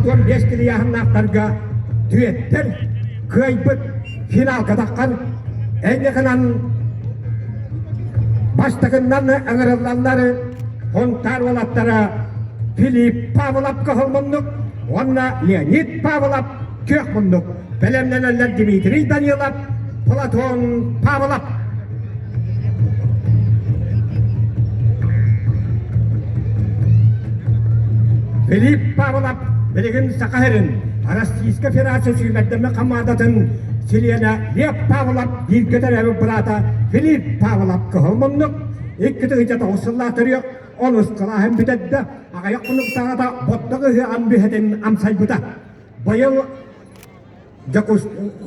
65 килийааһыннаахтарга түөттэр кыайбыт финалга таххан эйиэхэнэн бастакыннан ыҥырыллаллар Хонтаар уолаттара Филипп Павлов кыһыл муннук уонна Леонид Павлов күөх муннук. Бэлэмнэнэллэр Дмитрий Данилов, Платон Павлов. Филипп Павлов билигин Саха сирин Российскай Федерация сүүмэрдэммит хамаандатын чилиэнэ Лев Павлов бииргэ төрөөбүт быраата Филипп Павлов кыһыл муннук 2009 сыллаах төрүөх онус кылааһын бүтэрдэ, аҕыйах хонуктааҕыта Боттох ыһыаҕын бүһэтин амсайбыта. Быйыл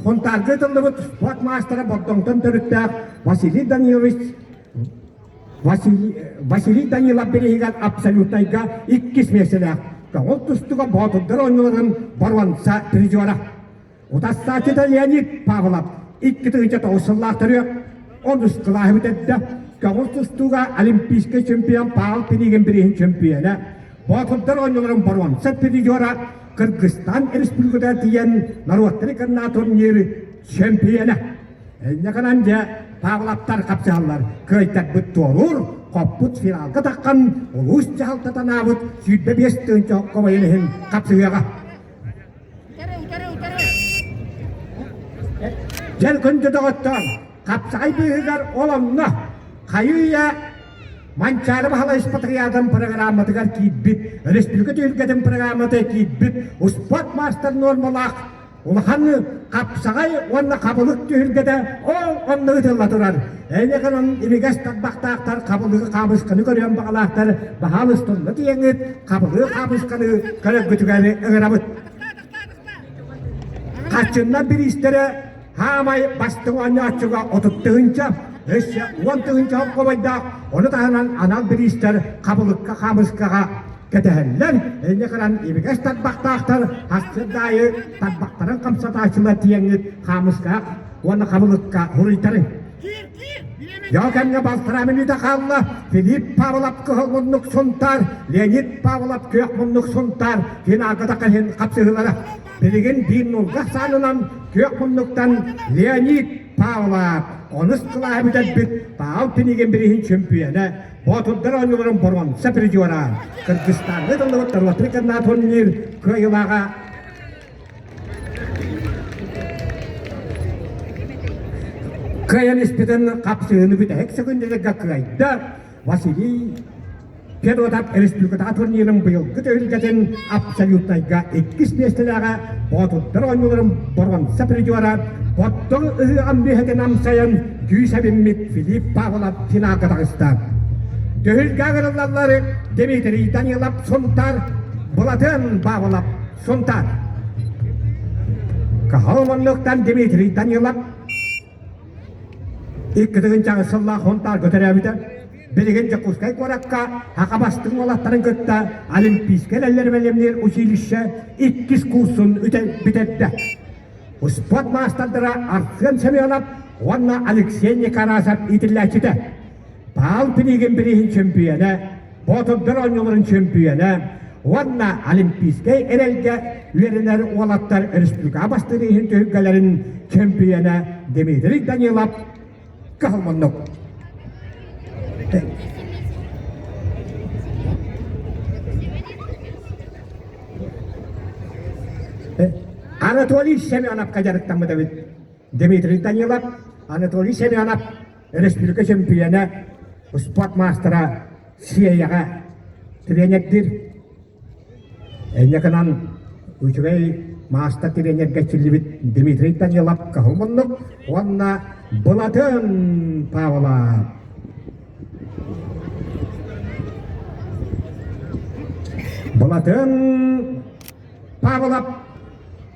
Хонтаарга ыытыллыбыт спорт маастара Бордоҥтон төрүттээх Василий Данилович Василий Данилов бирииһигэр абсолютнайга иккис миэстэлээх көҥүл тустууга Боотурдар оонньууларын боруонса призера. Утарсааччыта Леонид Павлов 2009 сыллаах төрүөх онус кылааһы бүтэрдэ. Көҥүл тустууга олимпийскай чемпион Павел Пинигин бирииһин чөмпүйүөнэ, Боотурдар оонньууларын боруонса призера Кыргызстан Республикатыгар тиийэн норуоттары кытта турнир чөмпүйүөнэ. Инньэ гынан дьэ Павловтар хапсыһаллар. Кыайтарбыт туоруур, хоппут финалга таххан улуус дьаһалтата анаабыт 25 тыһыынча хомойун иһин хапсыһыаҕа. Дьэл күндү доҕоттоор, хапсаҕай быыһыгар ол онно хайыы-үйэ Манчаары Баһылай Испатриадын программатыгар киирбит, республика түһүлгэтин программата киирбит успуорт маастар нуормалаах улахан хапсаҕай уонна хабылык түһүлгэтэ ол онно ыытылла турар. Эйиэхэ имигэс тарбахтаахтар хабылыгы хаамысканы көрүөн баҕалаахтар баһаалыстонно тиийэҥҥит хабылыы хаамысканы көрөргүтүгэр ыҥырабыт. Хаччыннар бириистэрэ Хаамай бастыҥ оонньооччуга 30 тыһыынча, өссө 10 тыһыынча хобойдаах, ону таһынан анал бириистэр хабылыкка хаамыскаҕа кэтэһэллэр. Инньэ гынан имигэс тарбахтаахтар сарсыарда аайы тарбахтарын хамсатааччылар тиийэҥҥит хаамыскаҕа уонна хабылыкка суруйтарыҥ. Дьоо кэмҥэ балтараа мүнүүтэ хаалла. Филипп Павлов кыһыл муннук Сунтаар, Леонид Павлов күөх муннук Сунтаар финалга тахсан хапсыһыылара. Билигин биир нуурга ахсаанынан күөх муннуктан Леонид Павлов онус кылааһы бүтэрбит Павел Пинигин бирииһин чөмпүйүөнэ, Боотурдар оонньууларын боруонса призера, Кыргызстаҥҥа ыытыллыбыт норуоттар кытта турнир кыайыылааҕа кыайан испитин хапсыһыыны бүтэһик сөкүндэлэргэ кыайда Василий Федотов республикатааҕы турнирын быйылгы түһүлгэтин абсолютнайга иккис миэстэлээҕэ Боотурдар оонньууларын боруонса призера Боттор ыһыаҕын мүһэтин амсайан күүс эбиммит Филипп Павлов финалга таҕыста. Түһүлгэ ыҥырыллаллар Дмитрий Данилов Сунтаар, Былатыан Павлов Сунтаар. Каһал муннуктан Дмитрий Данилов 2 сыллаах Хонтаарга төрөөбүтэ. Билигин Дьокуускай куоракка саха бастыҥ уолаттарын кытта Олимпийскай эрэллэри бэлэмниир училище иккис курсун бүтэрдэ. Успуорт маастардара Арсен Семенов уонна Алексей Никарасов иитиллээччитэ. Павел Пинигин бирииһин чөмпүйүөнэ, Боотурдар оонньууларын чөмпүйүөнэ уонна Олимпийскай эрэлгэ үөрэнэр уолаттар республика бастыыр иһин түһүлгэлэрин чөмпүйүөнэ Дмитрий Данилов кыһыл муннук. Анатолий Семеновка дьарыктаммыт эбит. Дмитрий Данилов, Анатолий Семенов республика чөмпүйүөнэ, спорт маастара Сиэйэҕэ тренердиир. Инньэ гынан үчүгэй маастар тренергэ эрчиллибит Дмитрий Данилов кыһыл муннук уонна Былатын Павлов. Былатын Павлов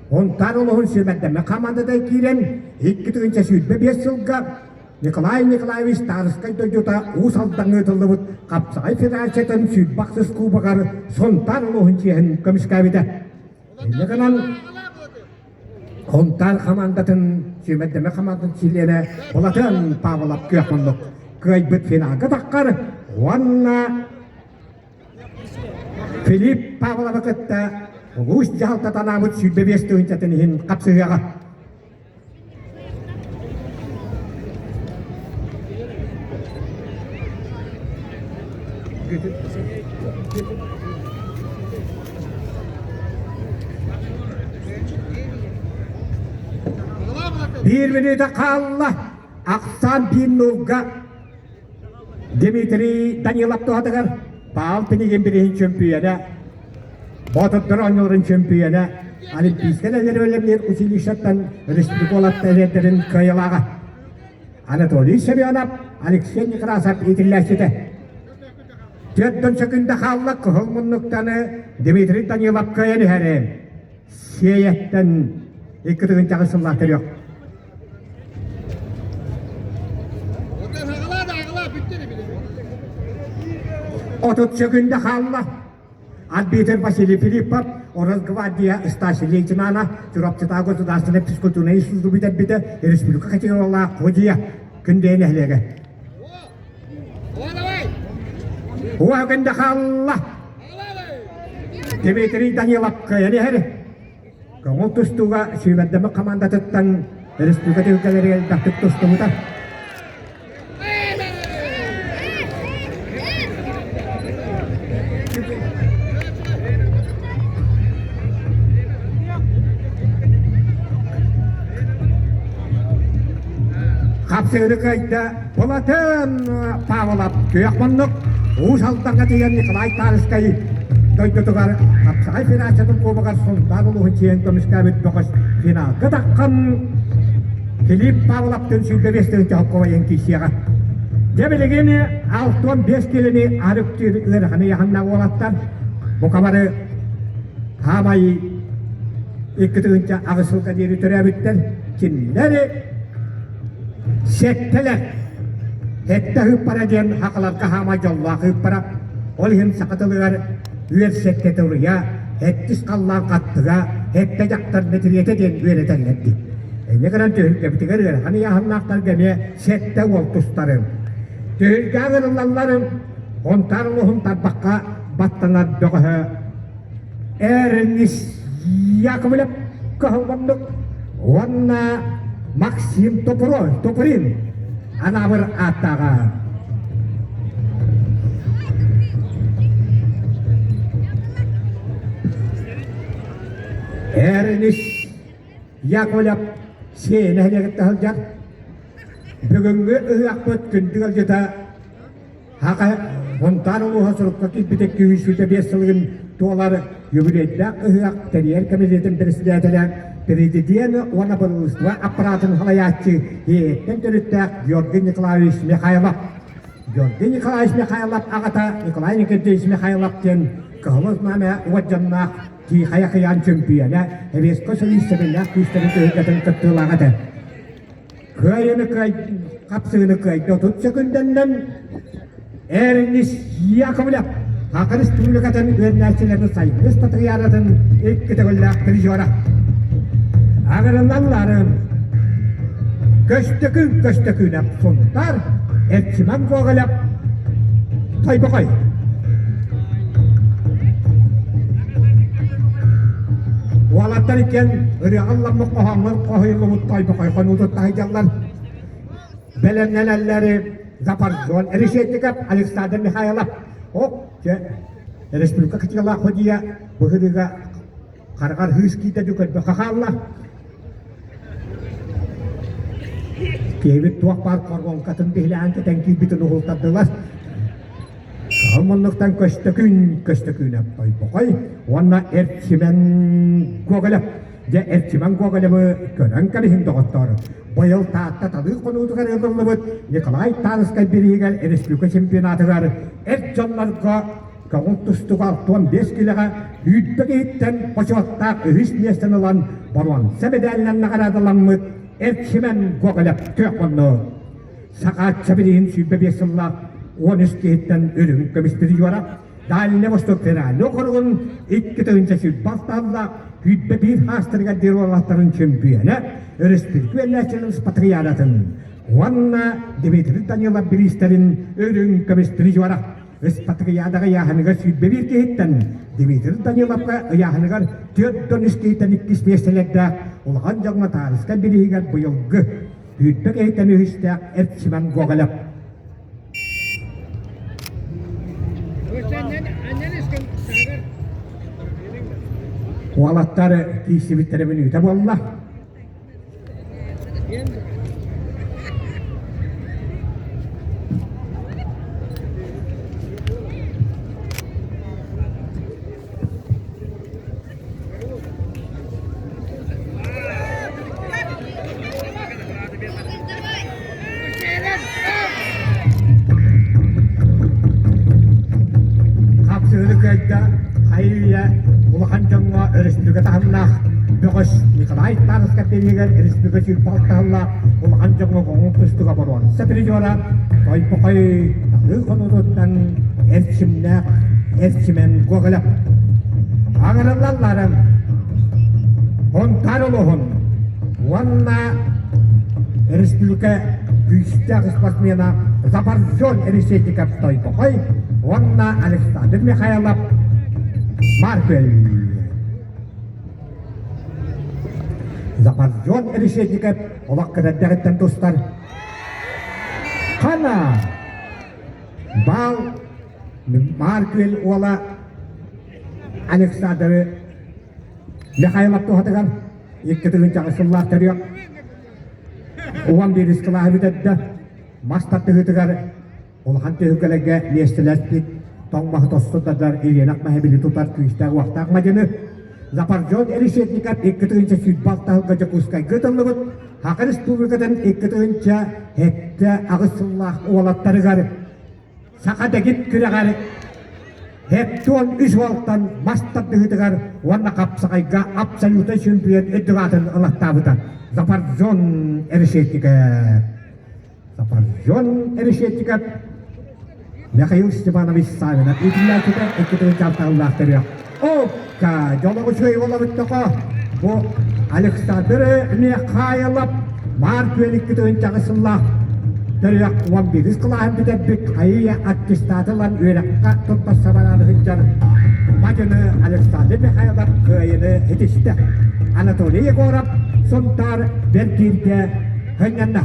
Унтаар улууһун сүүмэрдэммит хамаандата киирэн 2025 сылга Николай Николаевич Тарскай дойдута Уус Алдаҥҥа ыытыллыбыт Хапсаҕай Федерациятын 26 кубогар Сунтаар улууһун чиэһин көмүскээбитэ. Инньэ гынан Сунтаар хамаандатын сүүмэрдэмэ хамаандатын чилиэнэ Былатыан Павлов күөх муннук кыайбыт финалга таххар уонна Филипп Павловы кытта. улуус дьаһалтата анаабыт 25 тыһыынчатын иһин хапсыһыаҕа. Биир мүнүүтэ хаалла. Ахсаан биир нуулга Дмитрий Данилов туһатыгар Павел Пинигин бирииһин чөмпүйүөнэ, Боотурдар оонньууларын чөмпүйүөнэ, Олимпийскай бэлэмниир училищеттан республика уолаттарын кыайыылааҕа. Анатолий Семенов, Алексей Некрасов иитиллээччитэ. Төрдөн сөкүндэ хаалла кыһыл муннуктаны Дмитрий Данилов кыайан иһэрэ. Сиэйэттэн 2 тыһыынчаҕа сыллаах төрүөх. 30 сөкүндэ хаалла. Арбитр Василий Филиппов, Росгвардия старший лейтенана, Чурапчытааҕы государственнай физкультурнай институту бүтэрбитэ, республика категориялаах судья Күндэ нэһилиэгэ. Уоһа күндэ хаалла. Дмитрий Данилов кыайан иһэр. Көҥүл тустууга сүүмэрдэммит хамаандатыттан республика түһүлгэлэригэр элбэхтик тустубута. Хапсыыры кыайда Платон Павлов күөх муннук Уус Алдаҥҥа тиийэн Николай Тарскай дойдутугар Хапсаҕай Федерациятын кубогар Сунтаар улууһун чиэн көмүскээбит бөҕөс финалга таххан Филипп Павловтыын 25 тыһыынча хоккобайын киирсиэҕэ. Дьэ билигин 65 киилэни арыктыыр ыарахан ыйаханнаах уолаттар бука бары хаамай 2 тыһыынча 8 сылга диэри төрөөбүттэр. Кинилэри Сэттэлэр. Сэттэ ыыппара диэн хахаларга хаамай дьоллоох ыыппара. Ол иһин саха тылыгар үөр сэттэтэ уруйа, сэттис халлаан хаттыга, сэттэ дьахтар мэтириэтэ диэн үөрэтэллэр дии. Инньэ гынан түһүлгэбитигэр ыарахан ыйааһыннаахтарга эмиэ сэттэ уол тустарын. Түһүлгэ ыҥырыллалларын Хонтаар улууһун тарбахха баттанар бөҕөһө Эрнис Яковлев кыһылбаннык уонна Максим Топуров Топурин Анаабыр ааттааҕа. Эрнис Яковлев Сиэ нэһилиэгиттэн сылдьар. Бүгүҥҥү ыһыахпыт күндү ыалдьыта Хака Сунтаар улууһа сурукка киирбитэ 205 сылын туолар юбилейдаах ыһыах тэрийэр кэмитиэтин председателэ, президент уонна бырабыыталыстыба аппараатын салайааччы Иэйэттэн төрүттээх Георгий Николаевич Михайлов. Георгий Николаевич Михайлов аҕата Николай Никитич Михайлов диэн Кыһыл Знамя уордьаннаах Тихай акыйаан чөмпүйүөнэ, Советскай Союз сэбилээх күүстэрин түһүлгэтин кыттыылааҕа этэ. Кыайыны кыай, хапсыыны кыайда 30 сөкүндэннэн Эрнис Яковлев Саха Республикатын үөрэнээччилэрин сайдыы ыстатыйаанатын икки төгүллээх призера. Аҕырыллалларын Көстөкүүн Көстөкүүнэп Сунтаар, Эрчиман Гоголев Тойбохой. Уолаттар иккиэн ырыаҕа ылламмыт хоһооҥҥор хоһуйуллубут Тойбохой хонуутун таһыйдаллар. Бэлэмнэнэллэри Запоржон Решетников Александр Михайлов. Ок, дьэ, республика кытыылаах ходьуйа быһырыга хараҕар хыыс киитэ көрбөххө хаалла. Киһибит туох баар хоргоҥкатын биһилээн кэтэн киирбитин уһултардылар. Кыһыл муннуктан Көстөкүүн Көстөкүүнэп Тойбохой уонна Эрчимэн Гоголев. Дьэ, Эрчимэн Гоголевы көрөн кэбиһиҥ доҕоттоор. Быйыл Таатта талыы хонуутугар ыытыллыбыт Николай Тарскай бирииһигэр республика чемпионатыгар эр дьоннорго көҥүл тустууга 65 киилэҕэ 20 киһиттэн бочуоттаах үһүс миэстэни ылан боруонса мэдээлинэн наҕараадаламмыт Эрчимэн Гоголев күөх хонно. Сахаачча билигин 25 сыллаах 13 киһиттэн үрүҥ көмүс призера, Дальний Восток федеральнай округун 2 тыһыынча сүүрбэ 21 хаастарыгар диэри уолаттарын чөмпүйүөнэ, өрөспүүбүлүкэ үөрэнээччилэрин спартакиадатын уонна Дмитрий Данилов бириистэрин үрүҥ көмүс призера. Ыспатыгыйаадаҕа ыйааһыныгар 21 киһиттэн Дмитрий Даниловка ыйааһыныгар 43 киһиттэн иккис миэстэлэрдээх улахан дьоҥҥо Таарыска бирииһигэр быйылгы 20 киһиттэн үһүстээх Эрчимэн Гоголев. Уолаттар киирсибиттэрэ мүнүүтэ буолла. Хапсыһыны кыайда хайы-үйэ улахан дьоҥҥо өрөспүүбүлүкэ таһымнаах бөҕөс Николай Тарскай пиэнигэр республика сүүрбэ улахан дьоҥҥо оҥоһук тустууга боруонса призера Тойбохой Талыы хонуутуттан эрчимнээх Эрчимэн Гоголев. Аҥарыллалларын Хонтаар олоһун уонна республика күүстээх спортсмена Запаржон Решетников Тойбохой уонна Александр Михайлов Маркель. Запаржон Решетников олох кыра тустар. Хана баал Маркель уола Александры Михайлов туһатыгар 2 сыллаах төрүөх 11 кылааһы бүтэрдэ. Мас тардыһыытыгар улахан түһүлгэлэргэ миэстэлэспит тоҥ маһы тосту тардар ириэнэх маһы били тутар күүстээх-уохтаах мадьыны Запоржон Решетников 2026 сылга Дьокуускайга ыытыллыбыт Саха Республикатын 2007 сыллаах уолаттарыгар Саха дэгит күрэҕэр 73 уолтан мас тардыһыытыгар уонна хапсаҕайга абсолютнай чемпион үрдүк аатын ылаттаабыта Запоржон Решетников. Запоржон Решетников Михаил Степанович Савинов иитиллээччитэ 2 тыллаах төрүөх. Окка, дьолоҕу үчүгэй буолабыттаха. Бу Александр Михайлов Маар күөл 2 сыллаах төрүөх 11 кылааһын бүтэрбит хайыы аттестаты ылан үөрэххэ туттарса бараары сылдьар Мадьыны Александр Михайлов кыайыны ситистэ. Анатолий Егоров Сунтаар Бэркииргэ Хынньанна.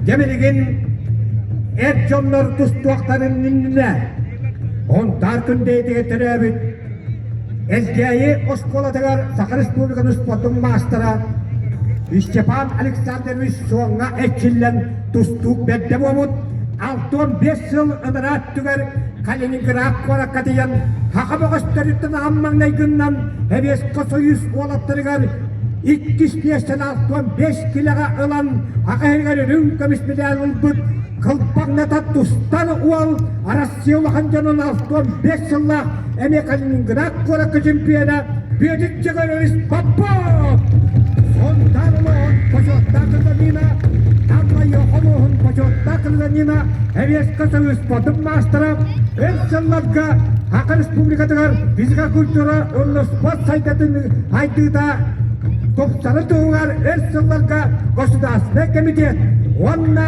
Дьэ билигин эр дьоннор тустуохтарын иннинэ Онтаар Күндэйэтигэр төрөөбүт Элгээйи оскуолатыгар Саха Республикатын спордун маастара Степан Александрович Суоҥҥа эрчиллэн тустуук бэрдэ буолбут 65 сыл ынараа өттүгэр Калининград куоракка тиийэн саха бөҕөстөрүттэн аҕам маҥнайгыннан Советскай Союз уолаттарыгар иккис миэстэни 65 килэҕэ ылан аҕа иһигэр үрүҥ көмүс мэдээл ылбыт Кылбаҥната тустар уол Россия улахан дьонун 65 сыллаах эмиэ Калининград куоракка чемпиона Бүөтүр Чегорович Попов! Сунтаар улууһун бочуоттаах гражданина, Амма улууһун бочуоттаах гражданина, Эвиэска Союз спордун маастара, өр сылларга Саха Республикатыгар физкультура уонна спорт сайдатын сайдыыта тупсарын туһугар өр сылларга Государственнай комитет уонна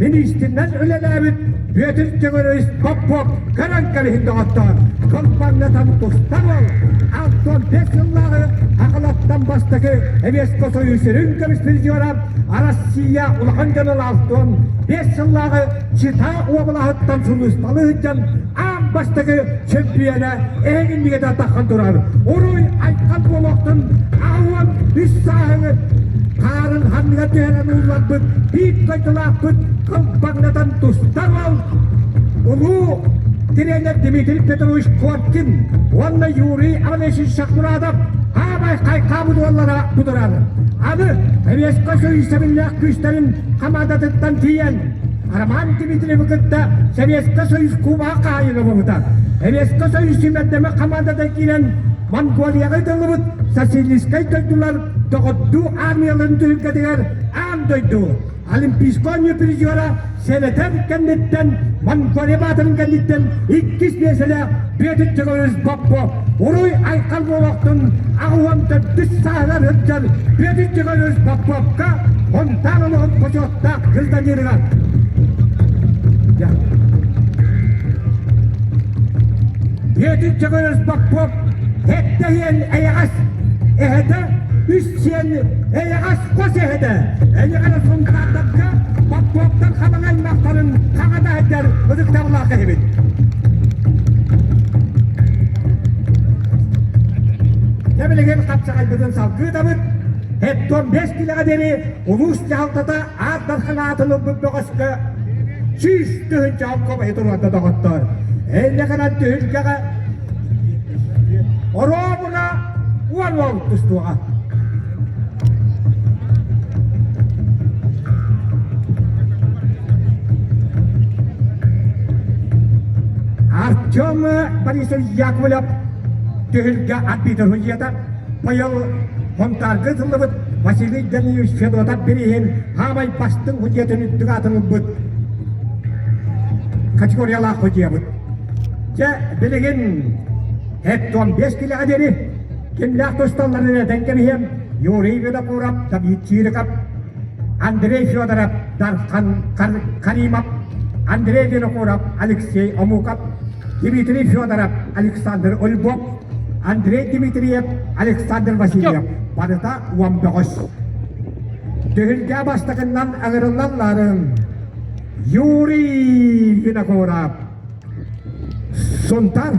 миниистиринэн үлэлээбит Бүөтүр Төгөрөйүс Попов көрөн кэбиһин доҕоттоор, кылбаҥнатан тустар уол 65 сыллааҕы Хахалаттан бастакы Эвеско Союз сүрүн көмүс призера Россия улахан дьонун 65 сыллааҕы Чита уобалаһыттан сулууспалыы сылдьан аан бастакы чөмпүйүөнэ эһигиннигэ да таххан турар. Уруй айхал буолуохтун 83 сааһыгыт хаарын ханныга түһэрэн уулларбыт биир дойдулаахпыт кылбаҥнатан тустар уол улуу тренер Дмитрий Петрович Коркин уонна Юрий Аванесович Шахмурадов аамай хайхаабыт уоллара бу турар. Аны Советскай Союз сэбиллээх күүстэрин хамаандатыттан тиийэн Роман Дмитриевы кытта Советскай Союз Кубаҕа хаайыыга буолбута. Советскай Союз сүүмэрдэммит хамаандата киирэн. Монголияҕа ыытыллыбыт социалистскай дойдулар доҕордуу армияларын түһүлгэтигэр аан дойду Олимпийскай оонньуу призера сэнэтэр кэнниттэн Монголия баатырын кэнниттэн иккис миэсэлээх Петр Чегоревич Попов уруй айхал буолуохтун 84 сааһыгар сылдьар Петр Чегоревич Поповка Хонтаар олоҕун бочуоттаах гражданиныгар. Петр Чегоревич Попов эттэһиэн эйэҕэс эһэтэ үс сиэн эйэҕэс хос эһэтэ эйэҕэс сунтаардарга Поповтар халыҥ аймахтарын хаҥата сылдьар ытыктабыллаах киһибит. Дьэ билигин хапсаҕайбытын салгыы Хеттон 5 килэҕэ диэри улуус дьаһалтата аат дархан аатын ылбыт бөҕөскө 100 000 алкобайы туруорда доҕоттор. Эйнэхэнэн түһүлгэҕэ оруобуна 10 уол тустуоҕа. Артем Борисович Яковлев түһүлгэ арбитр судьуйата быйыл Хонтаарга ытыллыбыт Василий Данилович Федотов бирииһин хаамай бастыҥ судьуйатын үрдүк аатын ылбыт категориялаах судьуйабыт. Дьэ, билигин 75 килэҕэ диэри кимнээх тусталларын этэн кэбиһиэм Юрий Винокуров, Давид Чириков, Андрей Федоров, Дархан Каримов, Андрей Винокуров, Алексей Омуков, Дмитрий Федоров, Александр Ольбов, Андрей Дмитриев, Александр Васильев барыта уон бөҕөс. Түһүлгэ бастакыннан ыҥырыллалларын Юрий Винокуров, Сунтар,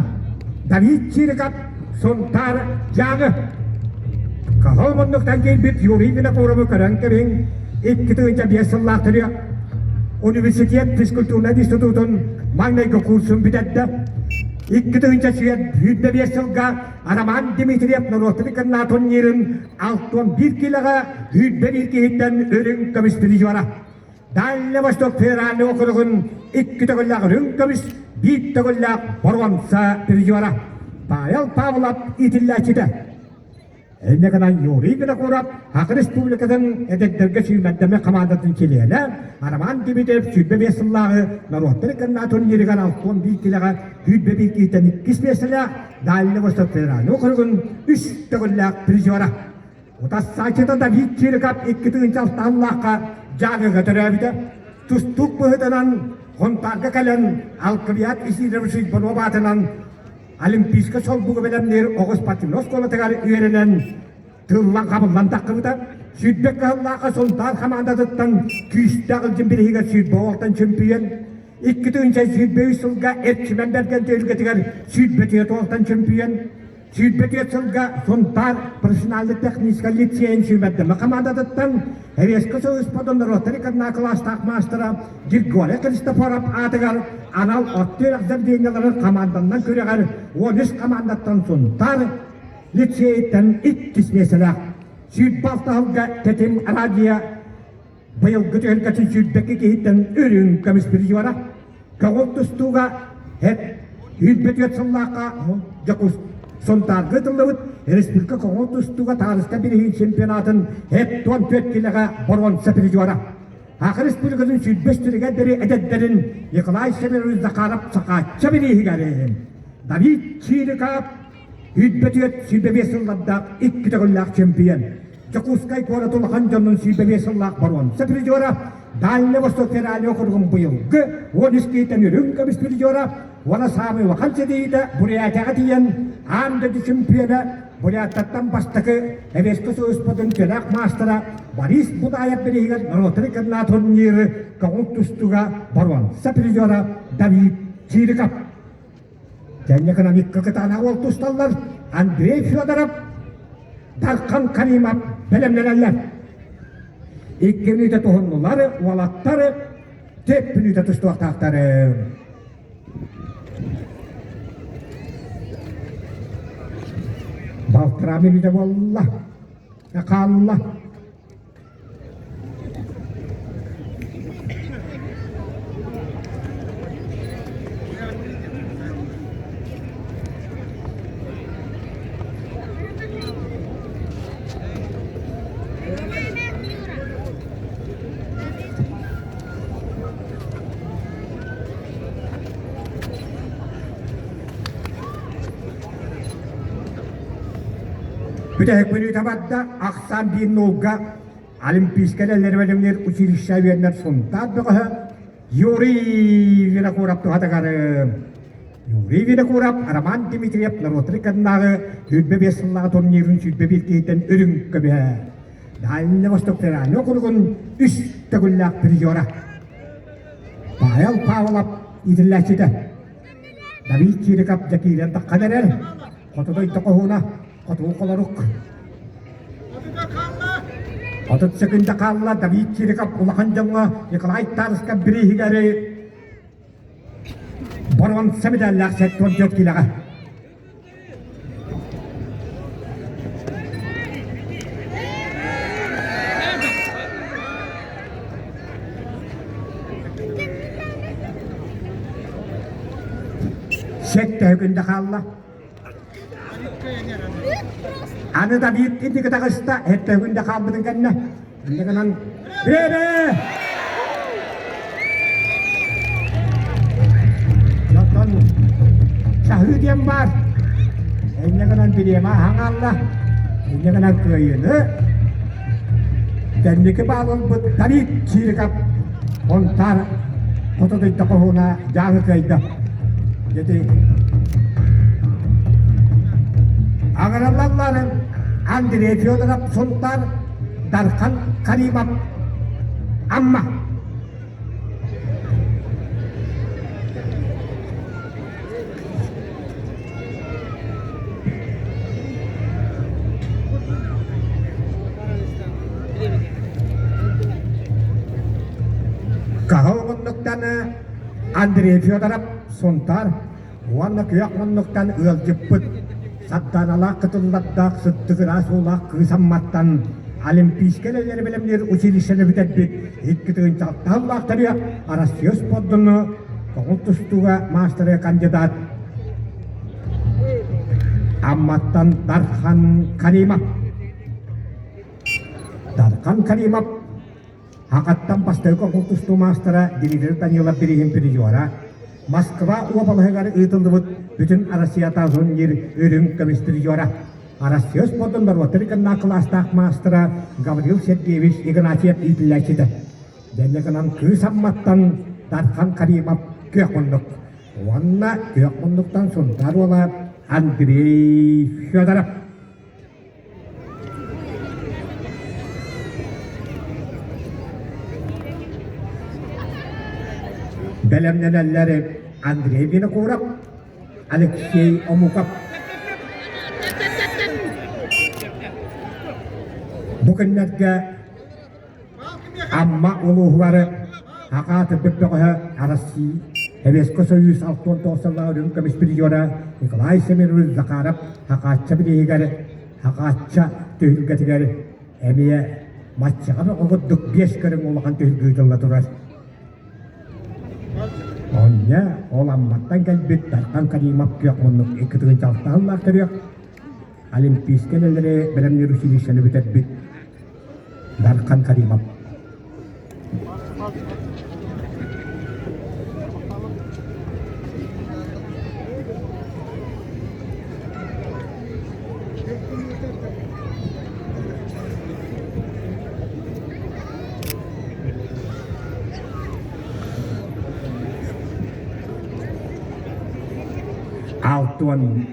Давид Чириков, Сунтар Дьааҥы. Кыһыл муннуктан киирбит Юрий Винокуровы көрөн кэбиһиҥ, 2005 сыллаах төрүөх университет физкультурнай институтун маҥнайгы курсун бүтэрдэ. 2025 сылга Роман Дмитриев норуоттары кынна турнирын 61 килоҕа 101 киһиттэн үрүҥ көмүс призера. Дальний Восток федеральный округун икки төгүллээх үрүҥ көмүс, биир төгүллээх боруонса призера. Павел Павлов иитиллээччитэ. Инньэ гынан Юрий Винокуров Саха Республикатын эдэрдэргэ сүүмэрдэммит хамаандатын чилиэнэ Роман Дмитриев 25 сыллааҕы норуоттар ыккардынааҕы турнирыгар 61 килэҕэ 101 киһиттэн иккис миэстэлээх Дальний Восток федеральный округун үс төгүллээх призера. Утассааччыта Давид Чириков 2006 сыллаахха Дьааҥыга төрөөбүтэ. Тустуук быһыытынан Хонтаарга кэлэн Алквиад Исидорович Иванов аатынан Олимпийскай солбугу бэлэмниир оҕус спортивнай оскуолатыгар үөрэнэн тыллан-хабыллан таххыбыта. Сүүрбэ кыһыллаахха Сунтаар хамаандатыттан күүстээх илдьин бириһигэр 20 уолтан чөмпүйүөн, 2023 сылга Эрчимэн Бэргэн түһүлгэтигэр 24 уолтан чөмпүйүөн, 24 сылга Сунтаар профессионально-техническай лицейин сүүмэрдэмэ хамаандатыттан Эриэскэ Союзподон норуоттар иккардына кылаастаах маастара Григорий Христофоров аатыгар анал от үөрэх заведениеларын хамаанданнан күрэҕэр 13 хамаандаттан Сунтаар лицейиттэн иккис миэстэлээх 26 сылга Тэтим радио Быйылгы түһүлгэтин сүүрбэкки киһиттэн үрүҥ көмүс призера, көҕүл тустууга эт 104 сыллаахха Дьокуус Сунтаарга ыытыллыбыт республика көҕүл тустууга таарыска бириһин чемпионатын эт 14 килэҕэ боруонса призера. Саха Республикатын сүүрбэс сиригэр диэри эдэрдэрин Николай Семенович Захаров Сахаачча бирииһигэр Давид Чириков 104 105 сыллардаах икки төгүллээх чемпион. Дьокуускай куорат улахан дьонун 105 сыллаах боруонса призера, Дальний Восток федеральный округун быйылгы 13 киһиттэн үрүҥ көмүс призера, уонна саамай улахан ситиһиитэ Бурятияҕа тиийэн аан дойду чемпиона, Буряттартан бастакы Эвеско Союзпутун төлөөх маастара Борис Будаев бирииһигэр норуоттары кытта турниры көҥүл тустууга боруонса призера Давид Чириков. Кэнники экономика кытаанах уол тусталлар Андрей Федоров, Дархан Каримов бэлэмнэнэллэр. Икки мүнүүтэ туһуннулар, уолаттар төрт мүнүүтэ тустуохтаахтар. Балтараа мүнүүтэ буолла, хаалла. Бүтэһик мүнүүтэ барда, ахсаан биир нуулга Олимпийскай бэлэмниир училище үөрэнэр Сунтаар бөҕөһө Юрий Винокуров туһатыгар Юрий Винокуров Роман Дмитриев норуоттары кыннааҕы 25 сыллааҕы турнирын 21 киһиттэн үрүҥ көмүһэ. Дальний Восток федеральный округун үс төгүллээх призера. Павел Павлов иитиллээччитэ. Давид Чириков дьэ киирэн таххан эрэр. Хоту дойду хоһууна Хотугу холорук. 30 секунда хаалла Давид Чириков улахан дьоҥҥо Николай Тарсков бирииһигэр боруонса медаллаах 74 киилэҕэ. Сэттэ секунда хаалла. Аны Давид инники таҕыста, эттөһүн да хаалбытын кэннэ. Инньэ гынан Бэбэ! Оттон чаһыы диэн баар. Инньэ гынан бириэмэ аһаҥаалла. Инньэ гынан кыайыыны кэнники баалылбыт Давид Чириков Онтаар хоту дойду хоһууна дьааҥы кыайда. Дьэти Аҕыраллалларын Андрей Федоров Сунтаар, Дархан Каримов Амма. Каһыл муннуктан Андрей Федоров Сунтаар уонна күөх муннуктан ыалдьыппыт Сарданалаах кытыллардаах сыттык ыраас уулаах кыыс Амматтан Олимпийскай үлэлэри бэлэмниир училищены бүтэрбит 2 тыһыынча сыллаах төрүөх Россия спордуну көҥүл тустууга маастары кандидат Амматтан Дархан Каримов. Дархан Каримов Хахаттан бастакы көҥүл тустуу маастара Дмитрий Данилов бирииһин призера, Москва уобалаһыгар ыытыллыбыт бүтүн Россиятааҕы турнир үрүҥ көмүс призера, Россия спордун норуоттар иккиннээх кылаастаах маастара Гаврил Сергеевич Игнатьев иитиллээччитэ. Дэннэ гынан кыыс Амматтан Дархан Каримов күөх муннук уонна күөх муннуктан Сунтаар уола Андрей Федоров. Бэлэмнэнэллэр Андрей Винокуров, Алексей Омуков. Бу күннэргэ Амма улууһугар Аҕа Төрдүк бөҕөһө Россия Советскай Союз 69 сыллааҕы үрүҥ көмүс призера Николай Семенович Захаров Хахаачча бирииһигэр Хахаачча түһүлгэтигэр эмиэ маччаҕа бөҕө курдук биэс көрүҥ улахан түһүлгэ ыытылла турар. Онньа ол Амматтан кэлбит Дархан Каримов күөх муннук 2 тыһыынча сыллаах төрүөх Олимпийскай үлэлэри бэлэмниир училищены бүтэрбит Дархан Каримов. Алтуон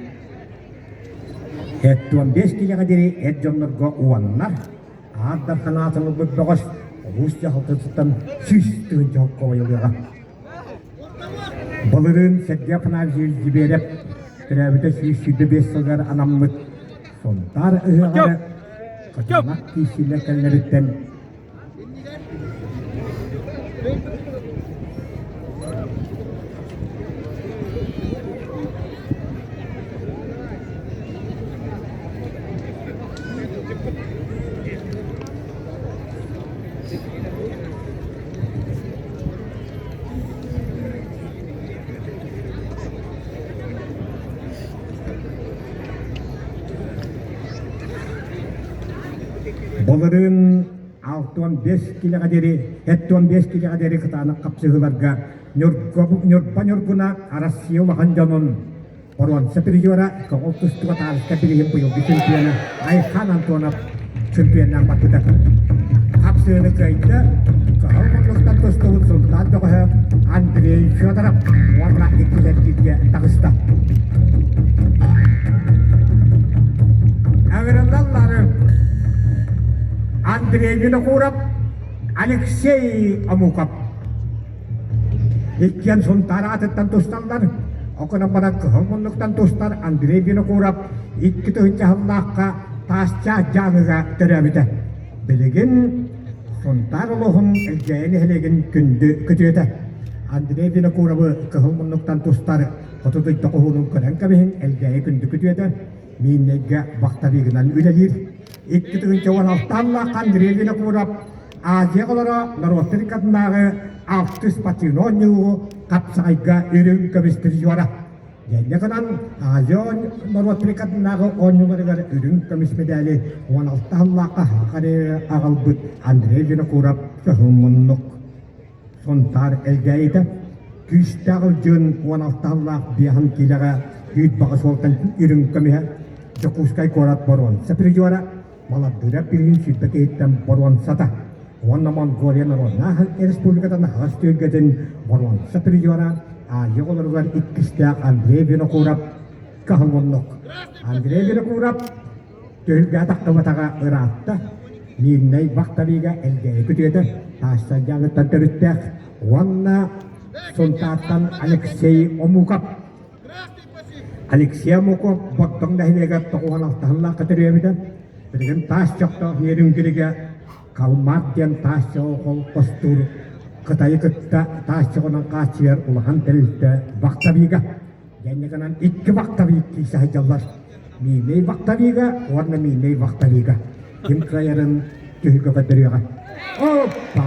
75 киилэҕэ диэри эр дьоннорго уоннар Аар Дархан аатын ылбыт бөҕөс улуус дьаһалтатыттан 100 тыһыынча холкуобайылыаҕа. Былырыын Сергей Афанасьевич Зиберев төрөөбүтэ 125 сылыгар анаммыт Сунтаар ыһыаҕар Кыталак киирсиилэр кэллэриттэн Былырыын 65 килэҕэ диэри, 75 килэҕэ диэри кытаанах хапсыһыыларга Ньурба Ньургуна Россия улахан дьонун. Боруонса призера, көҕүл тустууга таарыска билигин быйылгы чемпиона Айхан Антонов чемпионнаан барбыта. Хапсыыны кыайда Кыһыл муннуктан тустубут Сунтаар бөҕөһө Андрей Федоров уонна иккилэргиргэ таҕыста. Ыҥырыллаллары Андрей Винокуров, Алексей Омуков. Иккиэн Сунтаар аатыттан тусталлар. Оконон баран кыһыл муннуктан тустар Андрей Винокуров 2000 сыллаахха Таасчаах Дьааҥыга төрөөбүтэ. Билигин Сунтаар улууһун Элгээйи нэһилиэгин күндү күтүөтэ. Андрей Винокуровы кыһыл муннуктан тустар Хоту дойду хоһуунун көрөн кэбиһин Элгээйи күндү күтүөтэ Мииннэйгэ вахтовигынан үлэлиир. 2016 сыллаах Андрей Винокуров Азия оҕолоро норуоттар ыккардынааҕы алтыс спортивнай оонньуугу хапсаҕайга үрүҥ көмүс призера. Дьэнньэ гынан Азия норуоттар ыккардынааҕы оонньууларыгар үрүҥ көмүс мэдээли 16 сыллаахха хаһаахары аҕалбыт Андрей Винокуров кыһыл муннук. Сунтаар Элгээйитэ күүстээх Ылдьыын 16 сыллаах биэһин киилэҕэ үүт баҕа суолтан үрүҥ көмүһэ Дьокуускай куорат боруонса призера Малардыыра билигин 20 киһиттэн боруонсата уонна Монголия народнай республикатын аһаҕас түһүлгэтин боруонса призера Азия оҕолоругар иккистээх Андрей Винокуров кыһыл муннук. Андрей Винокуров түһүлгэ тахтыбатаҕа ыраатта. Миирнэй вахтовига Элгээйи күтүөтэ Таастайдааныттан төрүттээх уонна Сунтаартан Алексей Омуков Алексей Омуков Бордоҥ нэһилиэгэр 96 сыллаахха төрүөбүтэ. Билигин таас чохтоох Нерюнгригэ Калмар диэн таас чоҕу холкостуур Кытайы кытта таас чоҕунан хааччыйар улахан тэрилтэ вахтовига. Дэннэ гынан икки вахтовик киирсэ сылдьаллар. Миинэй вахтовига уонна миинэй вахтовига. Ким кыайарын түһүлгэ көрдөрүөҕэ. Оппа!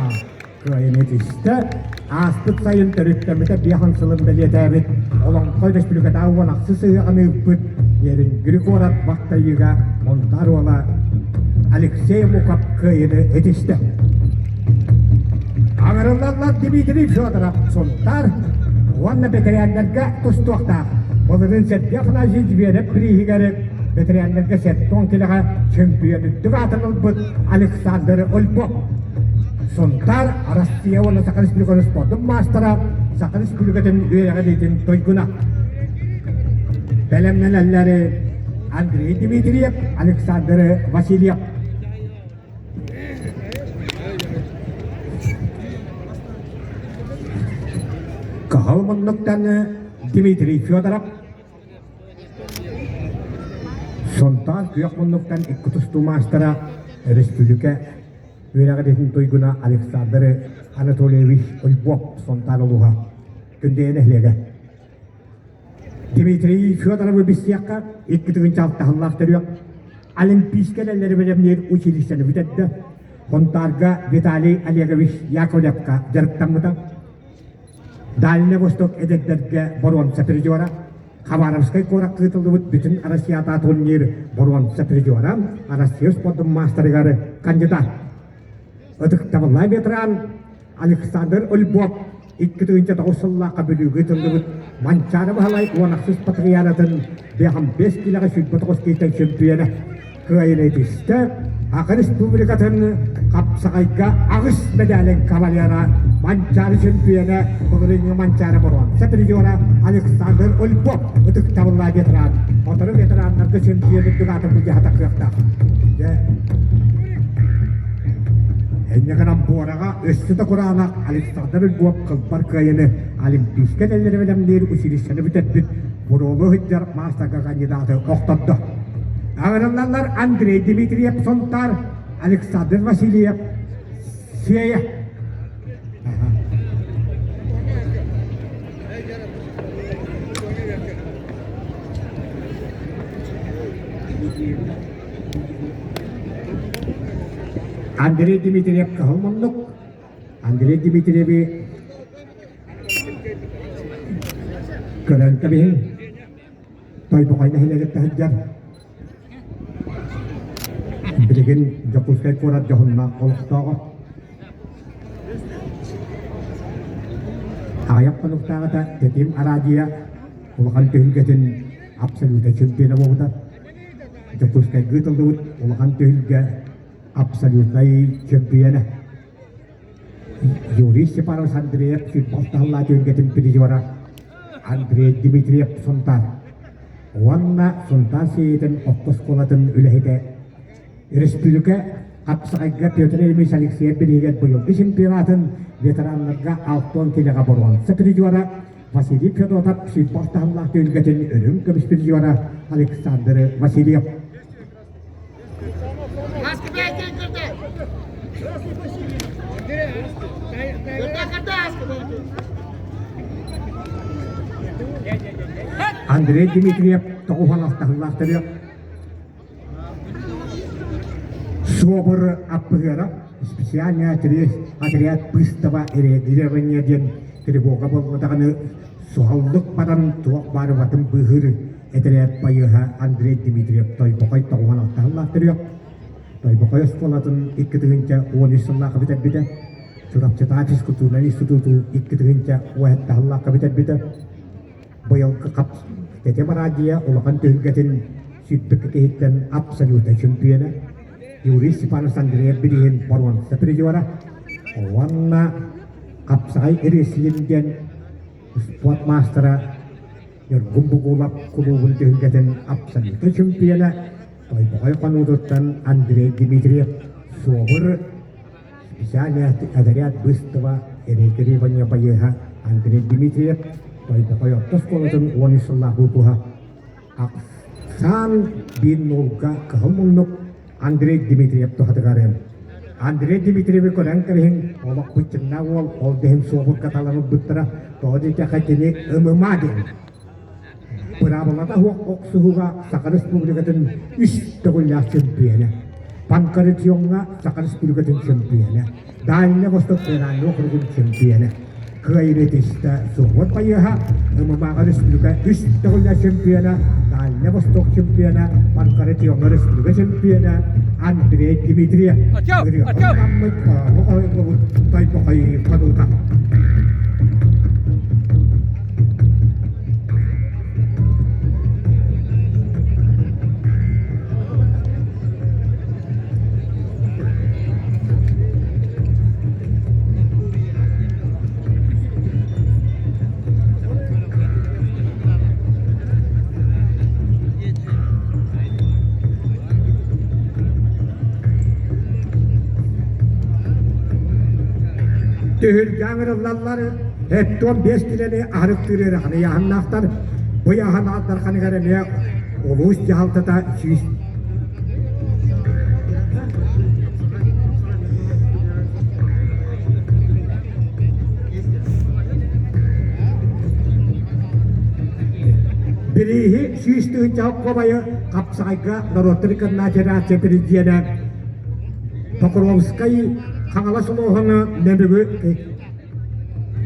Кыайыны түстэ. Ааспыт сайын төрүттэммитэ биэһэн сылын бэлиэтээбит Олоҥхо Өрөспүүбүлүкэтээҕи уон ахсыс ыһыаҕын ыыппыт Нерюнгри куорат вахтовига Монтаар уола Алексей Муков кыайыны этистэ. Аҥырыллаллар Дмитрий Федоров Сунтаар уонна бэтэрээннэргэ тустуохтаах. Былырыын Сергей Афанасьевич Зверев бирииһигэр бэтэрээннэргэ 70 килэҕэ чөмпүйүөн үрдүк аатын ылбыт Александр Ольбов. Сунтаар Россия уонна Саха Республикатын спордун маастара, Саха Республикатын үөрэҕириитин туйгуна. Бэлэмнэнэллэр Андрей Дмитриев, Александр Васильев. Кыһыл муннуктан Дмитрий Федоров, Сунтаар күөх муннуктан икки тустуу маастара, өрөспүүбүлүкэ үөрэҕириитин туйгуна Александр Анатольевич Ульбов Сунтаар улууһа Күндэйэ нэһилиэгэ. Дмитрий Федоровы билсиэххэ 2006 сыллаах төрүөх Олимпийскай эрэллэри бэлэмниир училищены бүтэрдэ. Хонтаарга Виталий Олегович Яковлевка дьарыктаммыта. Дальний Восток эдэрдэргэ боруонса призера, Хабаровскай куоракка ыытыллыбыт бүтүн Россията турнир боруонса призера, Россия спордун маастарыгар кандидат. Ытыктабыллаах ветеран Александр Ольбов 2009 сыллаахха Бүлүүгэ ыытыллыбыт Манчаары Баһылай уон ахсыс патриаратын 55 киилэҕэ 29 киһиттэн чөмпүйүөнэ кыайыыны түстэ. Саха Республикатын хапсаҕайга аҕыс мэдээлин кавалера Манчаары чөмпүйүөнэ былырыыҥҥы Манчаары боруонса призера Александр Ольбов ытыктабыллаах ветеран. Отору ветераннарга чөмпүйүөн үрдүк аатын былдьаһа тахсыахтаах. Дьэ, Инньэ гынан буораҕа өссө да кураанах Александр Львов кылбар кыайыны Олимпийскай эрэллэри бэлэмниир училищены бүтэрбит буруолу сылдьар маастарга кандидаты охтордо. Аҕырыллаллар Андрей Дмитриев Сунтаар, Александр Васильев Сиэйэ. Андрей Дмитриев кыһыл муннук. Андрей Дмитриеви көрөн кэбиһиҥ. Тойбохой нэһилиэгиттэн сылдьар. Билигин Дьокуускай куорат дьоһуннаах олохтооҕо. Аҕыйах хонуктааҕыта Тэтим араадьыйа улахан түһүлгэтин. абсолютнай чемпиона буолбута. Дьокуускайга ыытыллыбыт улахан түһүлгэ абсолютнай чемпиона. Юрий Степанович Андреев футбол таһыллаа түһүлгэтин призера Андрей Дмитриев Сунтаар уонна Сунтаар сиэйэтин орто оскуолатын үлэһитэ Республика хапсаҕайга Петр Ильич Алексеев бирииһигэр быйылгы чемпионатын ветераннарга 60 килэҕэ боруонса призера Василий Федотов футбол таһымнаах түһүлгэтин үрүҥ көмүс призера Александр Васильев. Андрей Дмитриев тоҕус таһымнаах төрүөх Суобур аппыһыара специальный отряд быстава реагирования диэн тревога буолбатаҕыны суһаллык баран туох баар батын быыһыыр этэрээт байыаһа Андрей Дмитриев Тойбохой тоҕуһан алтаһыллаах төрүөх Тойбохой оскуолатын 2013 сыллаахха бүтэрбитэ. Чурапчытаа физкультурнай институту 2017 сыллаахха бүтэрбитэ. Быйылгы Тэтим араадьыйа улахан түһүлгэтин сүүрбэккэ киһиттэн абсолютнай чөмпүйүөнэ Юрий Степанович Андреев бирииһин боруонса призера уонна хапсаҕай рестлинг диэн спорт маастара Ньургун Бугулап кулуубун түһүлгэтин абсолютнай чөмпүйүөнэ Тойбохой хонуутуттан Андрей Дмитриев суобур Специальный отряд быстава реагирования байыаһа Андрей Дмитриев Тойбохой орто оскуолатын 13 сыллаах выпуһа Ахсаан биир нуулга кыһыл муннук Андрей Дмитриев туһатыгар Андрей Дмитриеви көрөн кэбиһиҥ олох быччыҥнаах уол ол да иһин суобурга талан ылбыттара тоҕо диэтэххэ кини ММА диэн Быраабылата суох охсуһууга Саха Республикатын үс төгүллээх чөмпүйүөнэ, панкратиоҥҥа Саха Республикатын чөмпүйүөнэ, Дальнай Восток федеральнай округун чөмпүйүөнэ, кыайыытыста Суобут байыаһа, ММА-ҕа республика үс төгүллээх чөмпүйүөнэ, Дальнай Восток чемпиона, панкратиоҥҥа республика чемпиона Андрей Дмитриев. Ырыаҕа Тойбохой хонуута. Түһүлгэ ыҥырыллаллар, 75 килэни аһарыктыыр ыарахан ыйааһыннаахтар. Бу ыйааһын аат дарханыгар эмиэ улуус дьаһалтата 100 Бирииһи 100 тыһыынча хобайы хапсаҕайга норуоттар федерация президенэ Покровскай Хаҥалас улууһун Нөмүгү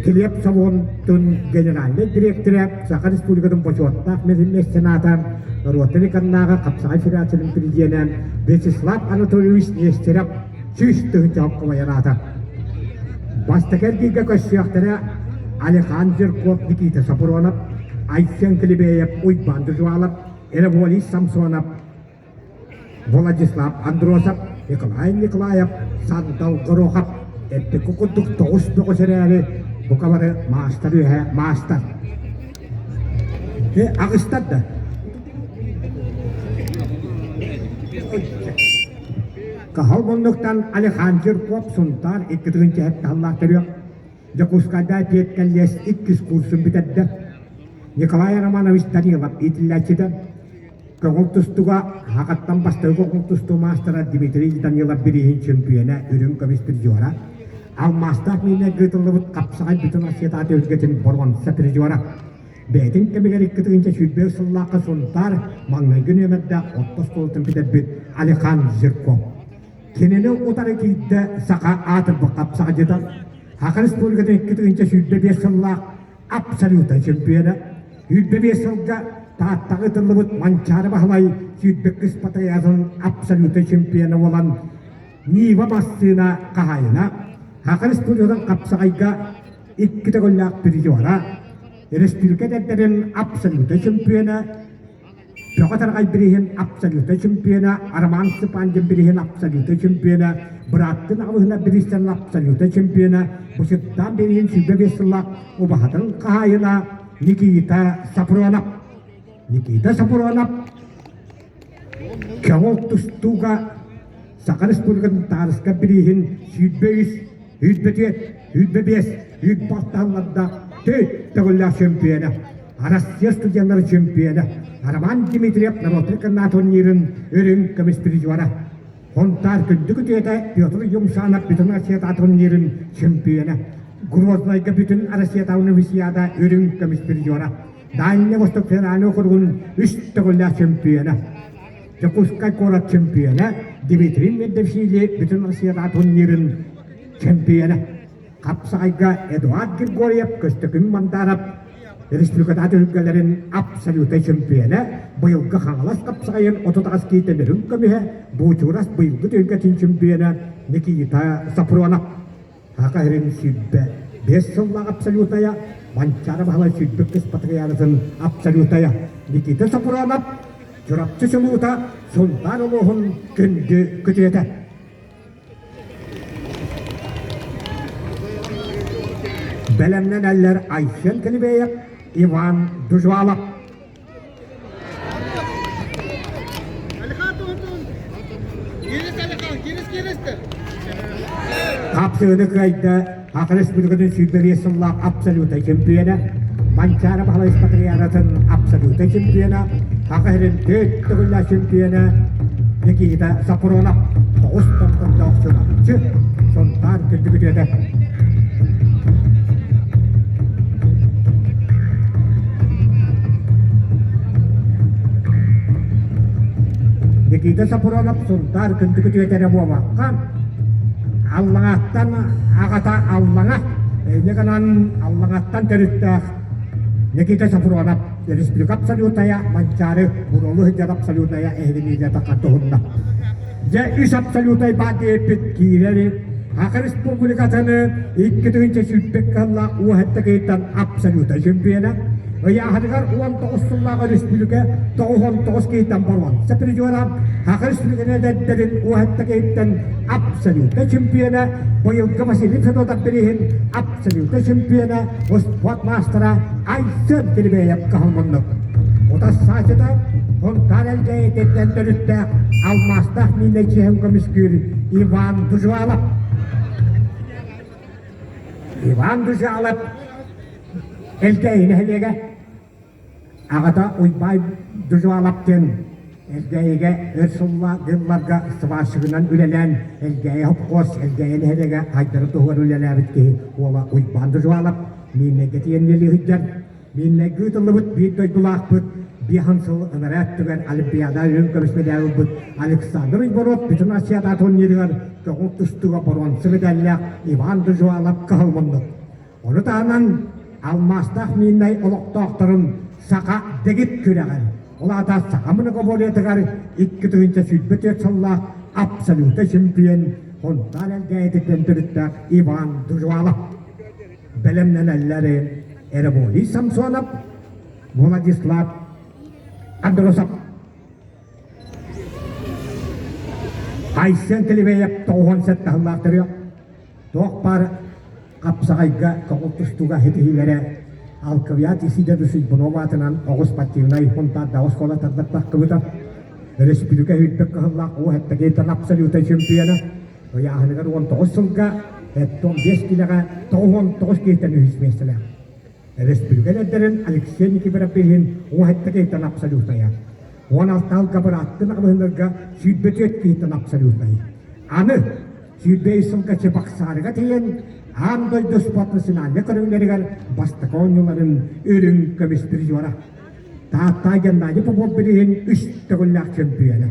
Килиэп собуотун генеральнай дириэктэрэ, Саха Республикатын бочуоттаах мецената, норуоттар иконнааҕы хапсаҕай федерациятын президенэ Вячеслав Анатольевич Нестеров 100 тыһыынча хобайараата. Бастакы эргииргэ көрсүөхтэрэ Алихан Жирков, Никита Сапронов, Айсен Клебеев, Уйбаан Дужвалов, Эреволий Самсонов, Владислав Андросов, Николай Николаев, Сандал Горохов эппикки курдук тоҕус бөҕөс эрээри бука бары маастар үөһэ маастар. Аҕыстар да. Каһал муннуктан Алихан Жирков Сунтаар 2 тыһыынча сыллаах төрүөх Дьокуускайда педкэллиэс иккис курсун бүтэрдэ. Николай Романович Данилов иитиллээччитэ Көҥүл тустууга Хахаттан бастакы көҥүл тустуу маастара Дмитрий Данилов бирииһин чөмпүйүөнэ үрүҥ көмүс призера, алмаастаах мииннэргэ ыытыллыбыт хапсаҕай бүтүн Россиятааҕы түһүлгэтин боруонса призера. Бэйэтин кэмигэр 2021 сыллаахха Сунтаар маҥнайгы нүөмэрдээх орто оскуолатын бүтэрбит Алихан Жирков. Кинини утары киирдэ саха аатырбыт хапсаҕайдьыта, Саха Республикатын 2025 сыллаах абсолютнай чемпиона, 25 сылга Тааттаҕа ыытыллыбыт Манчаары Баһылай 22 спартакиадатын абсолютнай чемпиона буолан Нива массыына хаһаайына, Саха Республикатын хапсаҕайга икки төгүллээх призера, республика эдэрдэрин абсолютнай чемпиона. Бөҕө Тарҕай бирииһин абсолютнай чемпиона, Роман Степандин бирииһин абсолютнай чемпиона, Бырааттын Абыһына бириистэрин абсолютнай чемпиона, Бусыттаан бирииһин 25 сыллаах убаһатын хаһаайына Никита Сапронов. Никита Сапронов көҥүл тустууга Саха Республикатын Таарыска бирииһин 23, 24, 25, 26 сылларда төрт төгүллээх чөмпүйүөнэ, Россия студеннарын чөмпүйүөнэ Роман Дмитриев народнай канаа турнирын үрүҥ көмүс призера, Хонтаар күндү күтүөтэ Петр Юмшанов бүтүн Россия турнирын чөмпүйүөнэ, Грознайга бүтүн Россия Универсиада үрүҥ көмүс призера, Дальний Восток федеральный округун үс төгүллээх чөмпүйүөнэ, Дьокуускай куорат чөмпүйүөнэ Дмитрий Медведев бүтүн Россия турнирын чөмпүйүөнэ, Хапсаҕайга Эдуард Григорьев, Көстөкүүн Мандаров республикатааҕы түһүлгэлэрин абсолютнай чөмпүйүөнэ, быйылгы Хаҥалас хапсаҕайын 38 киитэ үрүҥ көмүһэ, Буучурас быйылгы түһүлгэтин чөмпүйүөнэ Никита Сапронов. Саха сирин 25 сыллаах абсолютая, Манчаары Баһылай сүүрбэ кыс патриархын абсолютая Никита Сапронов, Чурапчы чулуута Сунтаар улууһун күндү күтүөтэ. Бэлэмнэнэллэр Айсен Килибеев, Иван Дужвалов. Хапсыыны кыайда Саха Республикатын 25 сыллаах абсолютнай чемпиона, Манчаары Баһылай Патриаратын абсолютнай чемпиона, Саха сирин төрт төгүллээх чемпиона Никита Сапронов тоҕус томтордоох чурапчы Сунтаар күндү Никита Сапронов Сунтаар күндү күтүөтэ буолбакка, Аллаҥаттан аҕата Аллаҥа, инньэ гынан Аллаҥаттан төрүттээх Никита Сапронов республика абсолютная Манчаары Буролу сылдьар абсолютная эһигини туһунна. Дьэ үс абсолютнай баар диэппит киирэри Саха Республикатыны 2021 сыллаах уоһэтте кыйтан абсолютнай чемпиона, ыйааһыныгар 19 сыллаах өрөспүүбүлүкэ 99 киһиттэн боруонса призера, Саха Республикатын эдэрдэрин уоһэтте киһиттэн абсолютнай чемпиона, быйылгы Василий Федотов бирииһин абсолютнай чемпиона, спорт маастара Айсен Кирбеев кыһалмыннык. Утассаачыта Хонтаар Элгээйититтэн төрүттээх алмаастаах миинэ чиэһин көмүскүүр Иван Дужвалов. Иван Дужвалов Элгээйи нэһилиэгэ Аҕата Уйбаай Дужвалов диэн Элгээйигэ өр сылларга сварщигынан үлэлээн Элгээйи хопхуос Элгээйи нэһилиэгэ хайдарын туһугар үлэлээбит киһи уола Уйбаан Дужвалов Мииннэйгэ тиийэн үлэлии сылдьар. Мииннэйгэ ыытыллыбыт биир дойдулаахпыт биэһэн сыл ынараа өттүгэр Олимпиада үрүҥ көмүс мэдээли ылбыт Александр Уйборов бүтүн Азиада турнирыгар көҥүл тустууга боруонса мэдээллээх Иван Дужвалов кыһыл муннук. Ону таһынан алмаастаах Мииннэй олохтоохторун саха дэгит күрэҕэр, ол аата саха многоборьетыгар 2024 сыллаах абсолютнай чемпион Хонтаар Элгээйититтэн төрүттээх Иван Дужвалов бэлэмнэнэллэр Эреболий Самсонов, Владислав Андросов. Айсен Килибеев 97 сыллаах төрүөх Туох баар хапсаҕайга көҥүл тустууга ситиһиилэрэ Алквиад Исидор Судьбунов аатынан оҕус спортивнай Хунтаардаах оскуола тардаттахтыбыта. Өрөспүүбүлүкэ үрдүк кыһыллаах уу хэттэгийтэн абсолютнай чемпиона. Ыйааһыныгар 19 сылга 75 килэҕэ 99 киһиттэн үһүс миэстэлээх. Өрөспүүбүлүкэ эдэрдэрин Алексей Никифоров иһин уоһэтта киһиттэн абсолютнайа. 16 алга бырааттын аҕабыһыннарга 24 киһиттэн абсолютнай. Аны 25 сылга Чебоксарыга тиийэн аан дойду спорт национальнай көрүҥнэригэр бастакы оонньууларын үрүҥ көмүс призера. Таатта Геннадий Попов билигин үс төгүллээх чемпиона.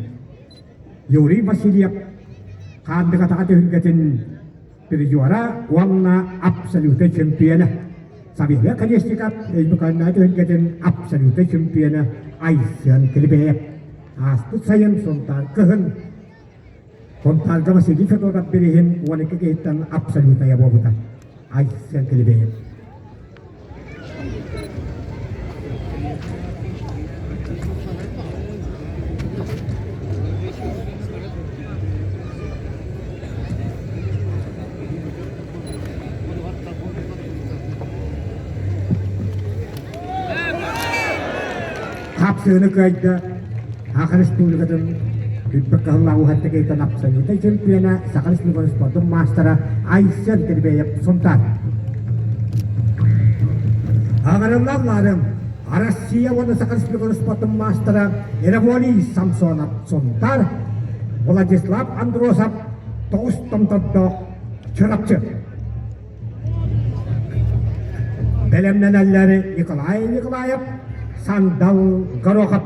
Юрий Васильев Хаандыгатаҕа түһүлгэтин призера уонна абсолютнай чемпиона. Савелий Колесников Өймөкөөннөөҕү түһүлгэтин абсолютнай чемпиона Айсен Килибеев. Ааспыт сайын Сунтаар кыһын Сунтаарга Василий Федотов бирииһин 12 киһиттэн абсолютная буолбута. Айсен Килибеев. Хапсыыны кыайда Саха Республикатын Үрбэт кыһыллаах уһаттакыйтан абсолютнай чемпиона, Саха Республикатын спордун маастара Айсен Кирбеев Сунтаар. Аҕырыллар лаарым Россия уонна Саха Республикатын спордун маастара Ереволий Самсонов Сунтаар, Владислав Андросов тоҕус томтордоох Чурапчы. Бэлэмнэнэллэр Николай Николаев, Сандал Горохов.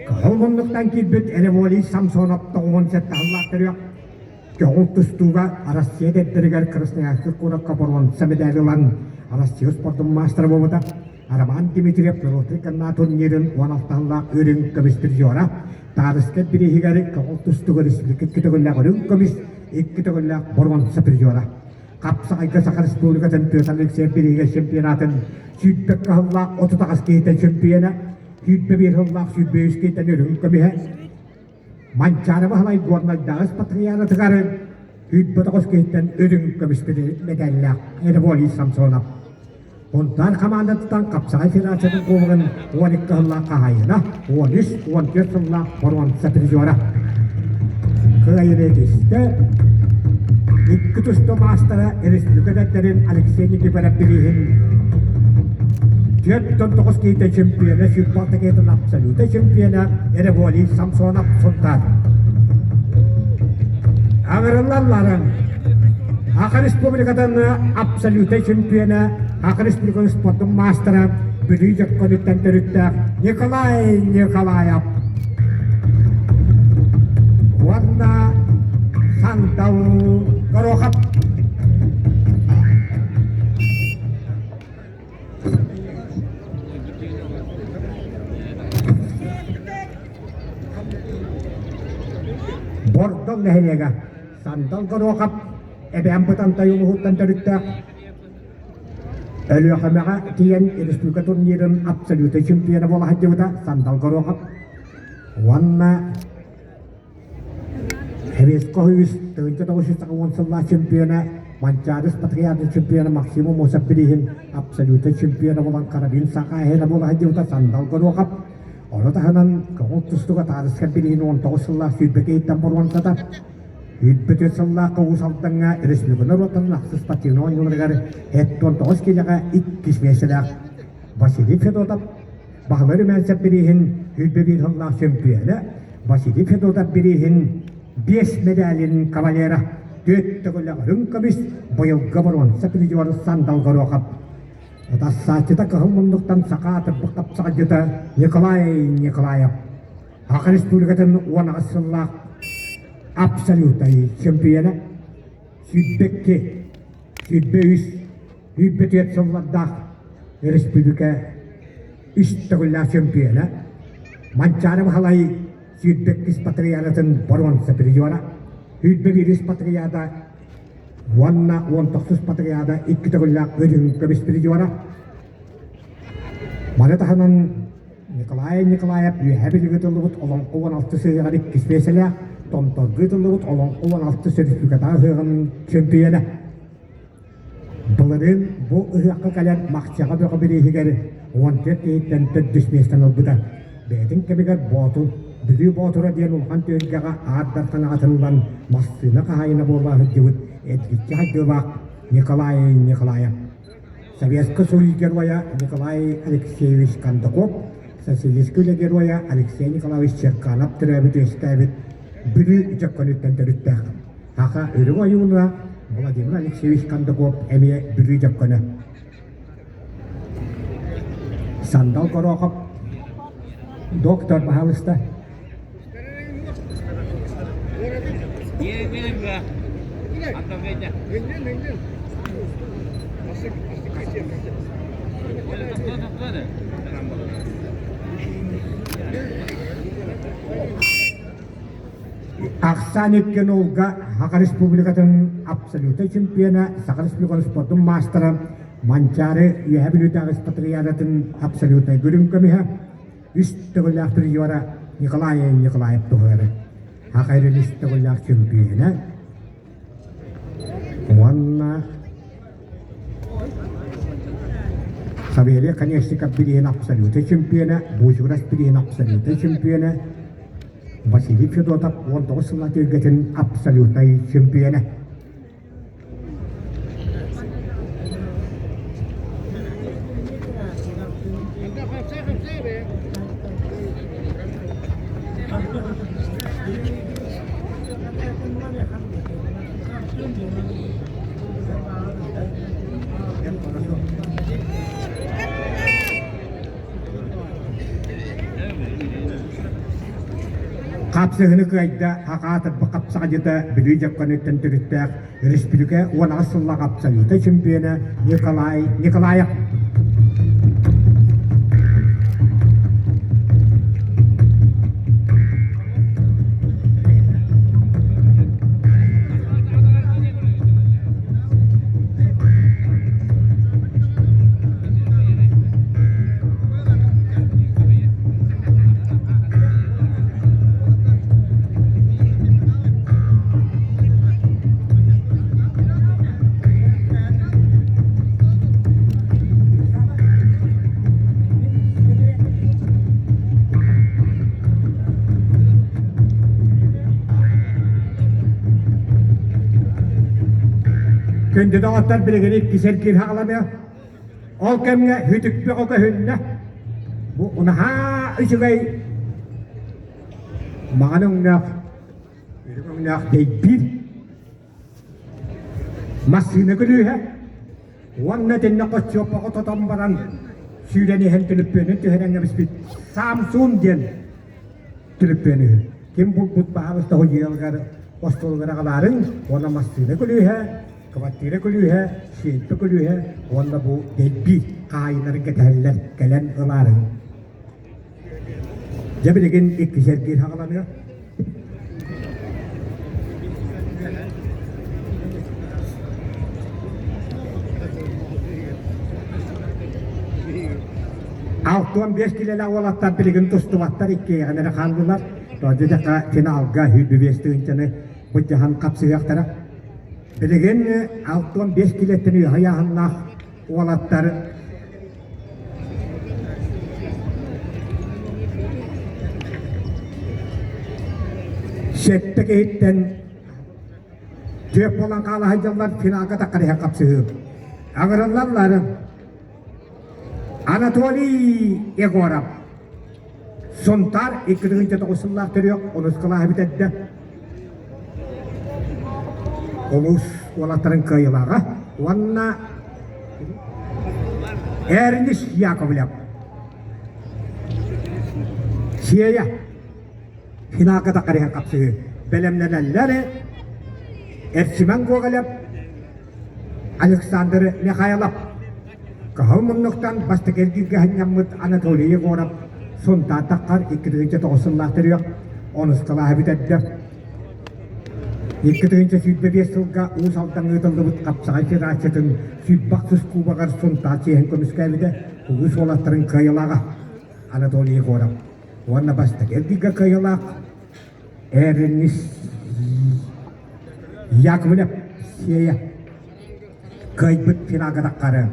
Кыһыл муннуктан киирбит Ереволий Самсонов 97 сыллаах төрүөх көҕүл тустууга Россия дэттэригэр Красноярскай куоракка боруонса медаль ылан Россия спордун маастара буолбута. Роман Дмитриев норуотун канна турнирын 16 сыллаах үрүҥ көмүс призера, Таарыска бирииһигэр көҕүл тустууга республика икки төгүллээх үрүҥ көмүс, икки төгүллээх боруонса призера. Хапсаҕайга Саха Республикатын Петр Алексеев бирииһигэр чемпионатын 20 кыһыллаах 38 киһитэ чемпиона, 21 сыллаах 23 киһитэн үрүҥ көмүһэ, Манчаары Баһылай Горнайдааҕы Спартакиадатыгар 29 киһиттэн үрүҥ көмүс мэдээллээх Ереволий Самсонов. Сунтаар хамаандатыттан Хапсаҕай Федерациятын кубогын 12 сыллаах хаһаайына, 13-14 сыллаах боруонса призера. Кыайыыны түстэ икки тустуу маастара республика эдэрдэрин Алексей Никифоров бирииһин 49 киһитэ чемпиона, 26 киһитин абсолютнай чемпиона Ереволий Самсонов Сунтаар. Аҥырыллалларын Саха Республикатын абсолютнай чемпиона, Саха Республикатын спордун маастара Бүлүү Дьөккөнүттэн төрүттээх Николай Николаев уонна Сандал Горохов. Бордоҥ нэһилиэгэ Сандал Горохов Эбээн Бытантай улууһуттан төрүттээх Өлүөхүмэҕэ тиийэн республика турнирын абсолютнай чемпиона буола сылдьыбыта Сандал Горохов уонна Сэбиэскэй 1990 сыллаах чемпиона Манчаары Спартакиадатын чемпиона Максим Аммосов бирииһин абсолютнай чемпиона буолан Карабин Сахаайына буола сылдьыбыта Сандал Горохов. Ону таһынан көҥүл тустууга Таарыскар бирииһин 19 сыллаах сүүрбэкэйиттэн боруонсата 24 сыллаахха Уус Алдаҥҥа республика норуоттарын ахсыс спортивнай оонньууларыгар 79 киилэҕэ иккис миэстэлээх Василий Федотов Баһылай Румянцев бирииһин 21 сыллаах чөмпүйүөнэ Василий Федотов бирииһин биэс медалин кавалера түөрт төгүллээх үрүҥ көмүс быйылгы боруонса призер Сандал Горохов Тассааччыта кыһыл муннуктан саха аатырбыт хапсаҕайдьыта Николай Николаев Саха Республикатын 18 сыллаах абсолютнай чөмпүйүөнэ 22, 23, 24 сыллардаах республика үс төгүллээх чөмпүйүөнэ Манчаары Баһылай 22 патриаратын боруонса призера, 21 патриада уонна 19 патриада икки төгүллээх үрүҥ көмүс призера. Маны таһынан Николай Николаев Үөһээ Бүлүүгэ тыллыбыт Олоҥхо 16 сыһыаҕар иккис миэсэлээх, Томторго тыллыбыт Олоҥхо 16 сертификатаах ыһыаҕын чөмпүйүөнэ. Былырыын бу ыһыахха кэлэн Махчаҕа бөҕө бирииһигэр 14 киһиттэн төрдүс миэстэни ылбыта. Бэйэтин кэмигэр Боотур, Бүлүү Боотура диэн улахан түһүлгэҕэ Аар Дархан аҕатын ылан массыына хаһаайына буола сылдьыбыт эргиччи хайдыылаах Николай Николаев. Советскай Союз Геройа Николай Алексеевич Кондаков, Социалистическай үлэ Геройа Алексей Николаевич Черканов төрөөбүт-үөскээбит Бүлүү Дьөккөнүттэн төрүттээх. Саха үрүҥ ойууна Владимир Алексеевич Кондаков эмиэ Бүлүү Дьөккөнө. Сандал Горохов, доктор, баһаалыста. Ахсаан икки нулга Саха Республикатын абсолютнай чемпиона, Саха Республикатын спордун маастара Манчаары Үөһээ Бүлүүтээҕи спартакиадатын абсолютнай үрүҥ көмүһэ үс төгүллээх призера Николай Николаев туһугар Саха үс төгүллээх чөмпүйүөнэ уонна Савелий Конечников бирииһин абсолютнай чемпиона, Бучурас бирииһин абсолютнай чемпиона, Василий Федотов 19 сыллаах түһүлгэтин абсолютнай чемпиона. Хапсыһыны кыайда Хакаатырба хапсаҕайдьыта Бүлүү Дьөккөнүттэн төрүттээх өрөспүүбүлүкэ 18 сыллаах абсолютнай чемпиона Николай Николаев. Күндү доҕоттор билигин иккис эргиир хаҕаламыа. Ол кэмҥэ үтүкпэҕэ көһүннэ. Бу наһаа үчүгэй маҥан өҥнөөх, үрүҥ өҥнөөх дэйбиир массыына күлүүһэ уонна итиннэ хоччуоппаҕа тотон баран сүүрэн иһэн түлүппүөнүн түһэрэн кэбиспит Самсун диэн түлүппүөн үһү. Ким булбут баһаалыста дьиэлгэр остуолугар аҕалаарыҥ уонна массыына күлүүһэ Кыбартыыра күлүүһэ, сиэйпэ күлүүһэ уонна бу дэлби хаайыыларын кэтэһэллэр, кэлэн ылаарыҥ. Дьэ билигин иккис эргиир саҕаланыа. 65 килэлээх уолаттар билигин тустубаттар иккиэйэҕин эрэ хааллылар. Тоҕо диэтэххэ финалга 105 тыһыынчаны былдьаһан хапсыһыахтара. Билигин 65 килэттэн үөһэ ыйааһыннаах уолаттар сэттэ киһиттэн түөрт буолан хаала сылдьаллар финалга таххар иһэн хапсыһыы. Аҥырыллаллар Анатолий Егоров Сунтаар 2009 сыллаах төрүөх онус кылааһы бүтэрдэ. Улуус уолаттарын кыайыылааҕа уонна Эрнис Яковлев Сиэйэ финалга таххарыһан хапсыһыы бэлэмнэнэллэр Эрчимэн Гоголев Александр Михайлов Кыһыл муннуктан бастакы эргииргэ сынньаммыт Анатолий Егоров Сунтаар таххар 2009 сыллаах төрүөх онус кылааһы бүтэрдэ. 2025 сылга Уус Алдаҥҥа ыытыллыбыт хапсаҕай федерациятын сүүрбэх сыс кубогар Сунтаар чиэһин көмүскээбитэ улуус уолаттарын кыайыылааҕа Анатолий Егоров уонна бастакы эргииргэ кыайыылаах Эрнис Яковлев Сиэйэ кыайбыт финалга таххары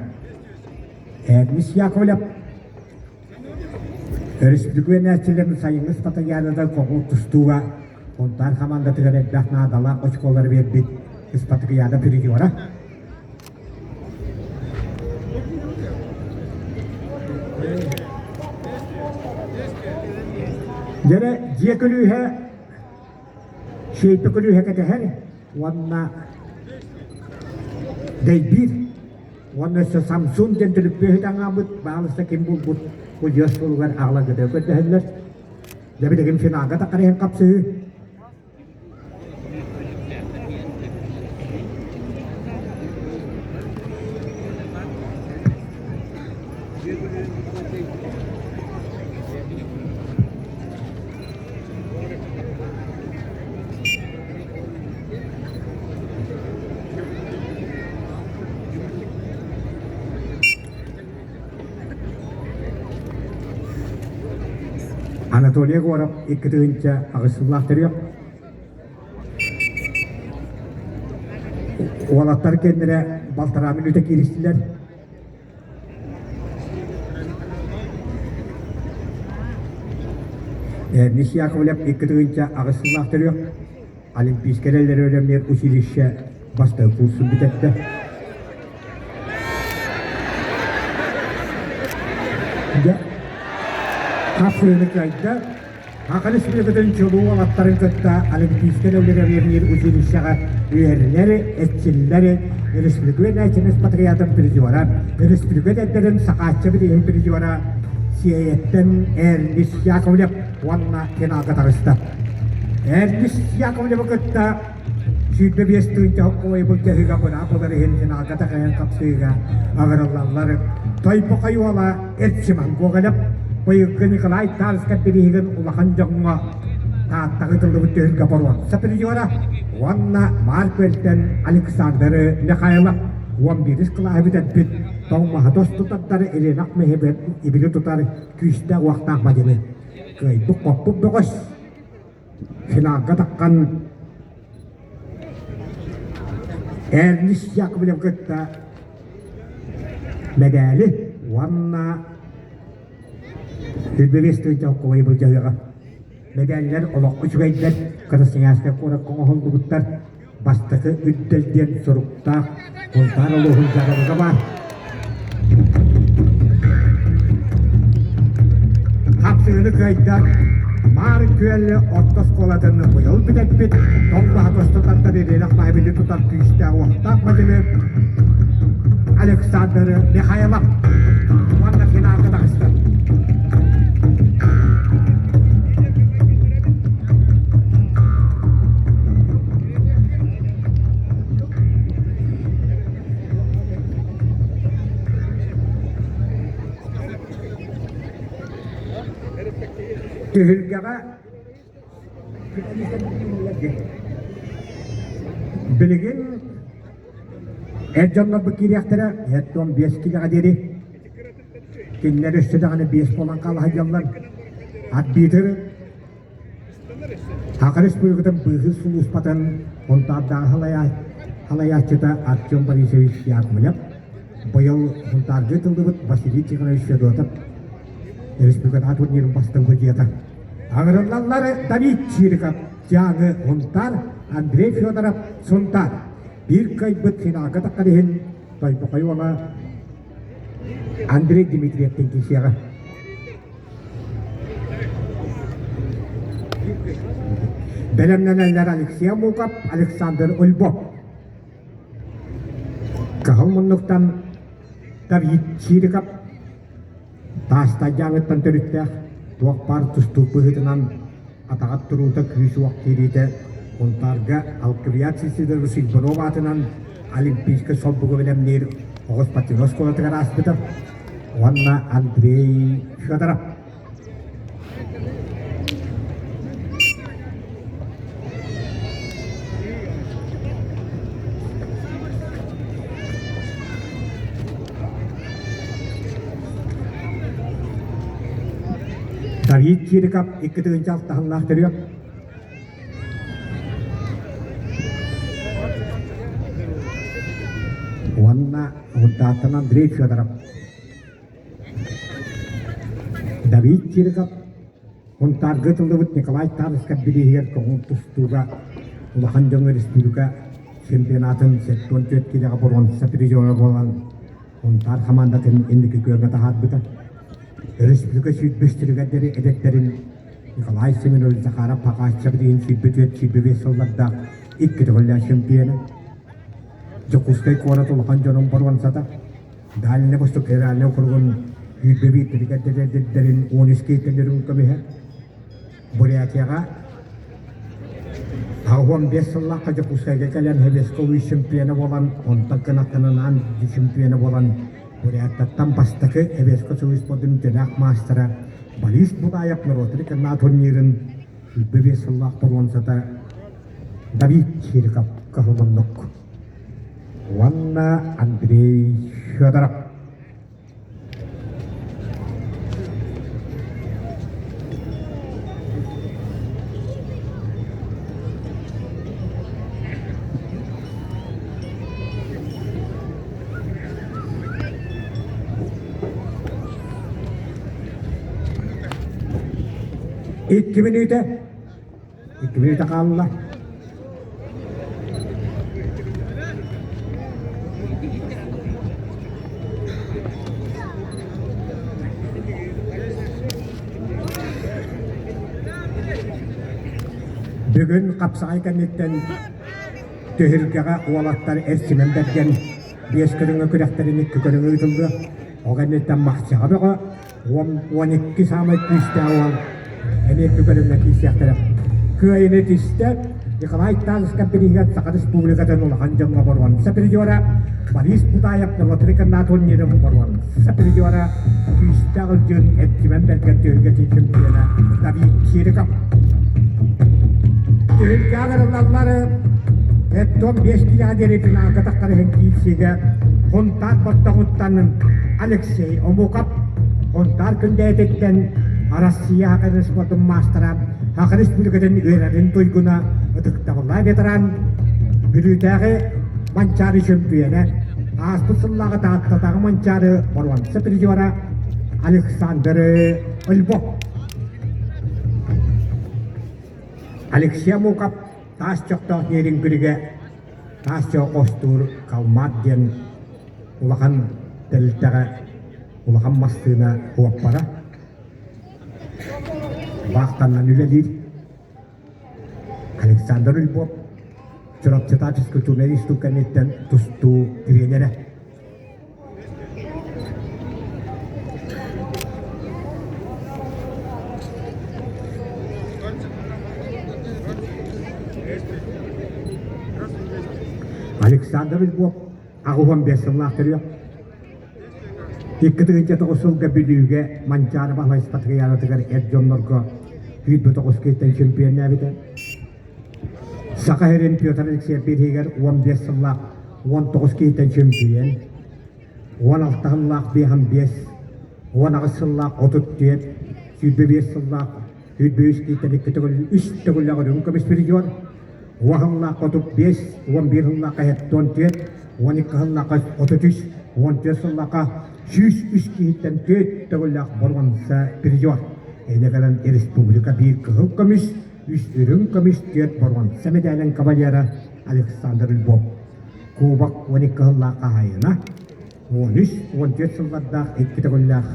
Эрнис Яковлев өрөспүүбүлүкэ үөрэнээччилэрин сайыҥҥы спартакиадата коҕул тустууга Сунтаар хамаандатыгар элбэх наадалаах очколары биэрбит спартакиада призера. Дьэрэ дьиэ күлүүһэ Сиэйпэ күлүүһэ кэтэһэр уонна дэйбиир уонна өссө Самсун диэн түлүппүөһү таҥаабыт баалыста ким булбут удьуос суолугар аҕаларгытыгар көрдөһөллөр. Дьэ билигин финалга таххар иһин хапсыһыы. Анатолий Егоров 2008 сыллаах төрүөх. Уолаттар кэннэрэ балтараа мүнүүтэ кииристилэр. Эрнис Яковлев 2008 сыллаах төрүөх Олимпийскай эрэллэри бэлэмниир училище бастакы курсун бүтэрдэ. Дьэ, хапсыыны кыайда. Саха Республикатын чулуу уолаттарын кытта Олимпийскай эрэллэри бэлэмниир училищеҕа үөрэнэр, эрчиллэр Республика үөрэнээччитин патриотын призера, Республика эдэрдэрин Сахаачча билигин призера Сиэйэттэн Эрнис Яковлев уонна финалга таҕыста. Эрнис Яковлевы кытта 25 тыһыынча хоккуой былдьаһыыга быраап ылар иһин финалга такайан хапсыыга аҕырыллаллар. Тойбохой уола Эрчиман Гоголев быйылгы Николай Тарскай бирииһигин улахан дьоҥҥо Тааттаҕа ыытыллыбыт түһүлгэ боруонса призера уонна Маар Күөлтэн Александр Михайлов 11 кылааһы бүтэрбит тоҥмаһа тостутардары Ирина Ахмехебет ибили тутар күүстээх уохтаах мадьыны кыайбыт-хоппут бөҕөс финалга таххан Эрнис Яковлев кытта мэдээли уонна 25 тыһыынча холкуобайы былдьаһыаҕа. Мэдээллэр олоххо үчүгэйдэр, Красноярскай куоракка оҥоһуллубуттар. Бастакы үрдэл диэн суруктаах Сунтаар улууһун дьаһалыга баар. Хапсыһыны кыайда Маар Күөл орто оскуолатын быйыл бүтэрбит тоҥ тосту тардар ириэнэх маһы тутар күүстээх уохтаах мадьыны Александр Михайлов уонна финалга таҕыста. Түһүлгэҕэ билигин эр дьоннорбут киириэхтэрэ 75 киилэҕэ диэри. Кинилэр өссө даҕаны биэс буолан хаала сылдьаллар. Арбитр Саха Республикатын быыһыыр сулууспатын Сунтаардааҕы салайааччыта Артем Борисович Яковлев, быйыл Сунтаарга ыытыллыбыт Василий Тихонович Федотов республикатааҕы турнирын бастыҥ судьуйата. Аҥырыллаллар Давид Чириков, Дьааҥы, Сунтаар, Андрей Федоров, Сунтаар. Биир кыайбыт финалга таххар иһин Тойбохой уола Андрей Дмитриевтин киирсиэҕэ. Бэлэмнэнэллэр Алексей Амуков, Александр Ульбов. Кыһыл муннуктан Давид Чириков Таастайдааҥыттан төрүттээх туох баар тустуук быһыытынан атаҕар туруута күүс-уох киириитэ Сунтаарга Алквиад Сидорович Иванов аатынан Олимпийскай солбугу бэлэмниир оҕо спортивнай оскуолатыгар ааспыта уонна Андрей Федоров. Давид Чириков 2 алтаһыннаах төрүөх. Уонна Урдааттан Андрей Федоров. Давид Чириков Сунтаарга ытыллыбыт Николай Тарскай бирииһигэр көҥүл тустууга улахан дьоҥҥо республика чемпионатын 74 киилэҕэ боруонса призера буолан Сунтаар хамаандатын инники күөҥҥэ таһаарбыта. Республика сүүрбүстэригэр диэри эдэттэрин Николай Семенович Захаров Пахаачча бирииһин 24-25 сыллардаах икки төгүллээх чемпиона. Дьокуускай куорат улахан дьонун боруонсата Дальний Восток федеральнай округун 21 эрдэрин 13 кейтелерин көмүһэ Бурятияҕа 85 сыллаахха Дьокуускайга кэлэн Советскай улуус чемпиона буолан, онтон кынаттанынаан чемпиона буолан Буряттартан бастакы Советскай Союз спордун үтүөлээх маастара Борис Будаев норуотун кынаа турнирын 25 сыллаах боруонсата Давид Чириков кыһылыннук уонна Андрей Федоров. Икки мүнүүтэ. Икки мүнүүтэ хаалла. Бүгүн хапсаҕай кэнниттэн түһүлгэҕэ уолаттар эрчимэн бэргэн биэс көрүҥҥэ күрэхтэрин икки көрүҥ ыытыллыа. Ол кэнниттэн Махчаҕа бөҕө 12 саамай күүстээх уол эмиэ икки көрүҥҥэ киирсиэхтэрэ. Кыайыыны тистэ Николай Тазовка бирииһигэр Саха Республикатын улахан дьоҥҥо боруонса призера Борис Бутаев норуот рекорднаат турнирын боруонса призера күүстээх ылдьыын Эрчимэн Бэргэн түһүлгэтин чемпиона Давид Чириков. Түһүлгэ аҕырыллаллар Эттон 5 киилэҕэ диэри финалга тахсар иһин киирсиигэ Хунтаар Боттоҕуттан Алексей Омуков Хунтаар Күндэйэтиттэн Арассыыйа Саха спордун маастара Саха Республикатын үөрэрин туйгуна ытыктабыллаах ветеран Бүлүүтээҕи Манчаары чөмпүйүөнэ ааспыт сыллааҕы Тааттатааҕы Манчаары боруонса призера Александр Львов. Алексей Амуков таас чохтоох Нерюнгригэ таас чох хостуур Калмат диэн улахан тэрилтэҕэ улахан массыына суоппара баахтанан үлэлиир. Александр Львов Чурапчытаа физкультурнай институт кэнниттэн тустуу тренерэ. Александр Львов 85 сыллаах төрүөх. 2009 сылга Бүлүүгэ Манчаары Баһылай Спартакиадатыгар эр дьоннорго 29 киһиттэн чемпионнээбитэ. Саха сирин Петр Алексеев бирииһигэр 15 сыллаах 19 киһиттэн чөмпүйүөн, 16 сыллаах 55, 18 сыллаах 34, 25 сыллаах 23 киһиттэн икки төгүл үс төгүллээх үрүҥ көмүс призер, 10 сыллаах 35, 11 сыллаах 74, 12 сыллаах 33, 14 сыллаахха 103 киһиттэн 4 төгүллээх боруонса призер. Инньэ гынан республика биир кыһыл көмүс, үс үрүҥ көмүс түөрт боруонса мэдээлин кавалера Александр Львов, Кубок 12 сыллаах хаһаайына, 13-14 сыллардаах икки төгүллээх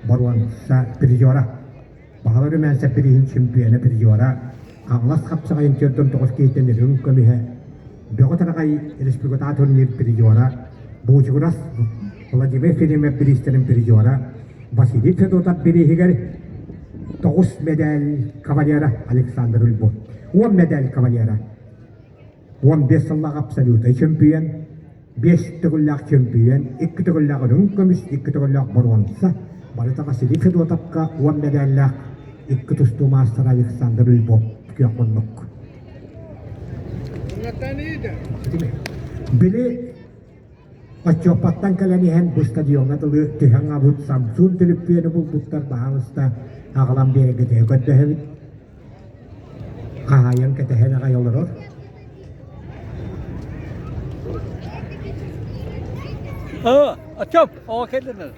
боруонса призера, Баһылай Румянцев бирииһин чемпиона призера, Хаҥалас хапсаҕайын 49 киһиттэн үрүҥ көмүһэ, Бөҕө Тараҕай республикатааҕы турнир призера, Буучугурас Владимир Филиммов бириистэрин призера, Василий Федотов бирииһигэр тоҕус мэдээл кавалера Александр Ульбов, 10 мэдээл кавалера, 15 сыллаах абсолютнай чөмпүйүөн, биэс төгүллээх чөмпүйүөн, икки төгүллээх үрүҥ көмүс, икки төгүллээх боруонса, барыта Василий Федотовка 10 мэдээллээх икки тустуу маастара Александр Ульбов күөх муннук. Били Оччуоппаттан кэлэн иһэн бу стадиоҥҥа дылы түһэн аҕабыт Самсун түлүппүөнү булбуттар баһаалыста аҕалан биэрэргитигэр көрдөһөбүт. Хаһаайын кэтэһэн аҕай олорор. Aa, açam, o kendine.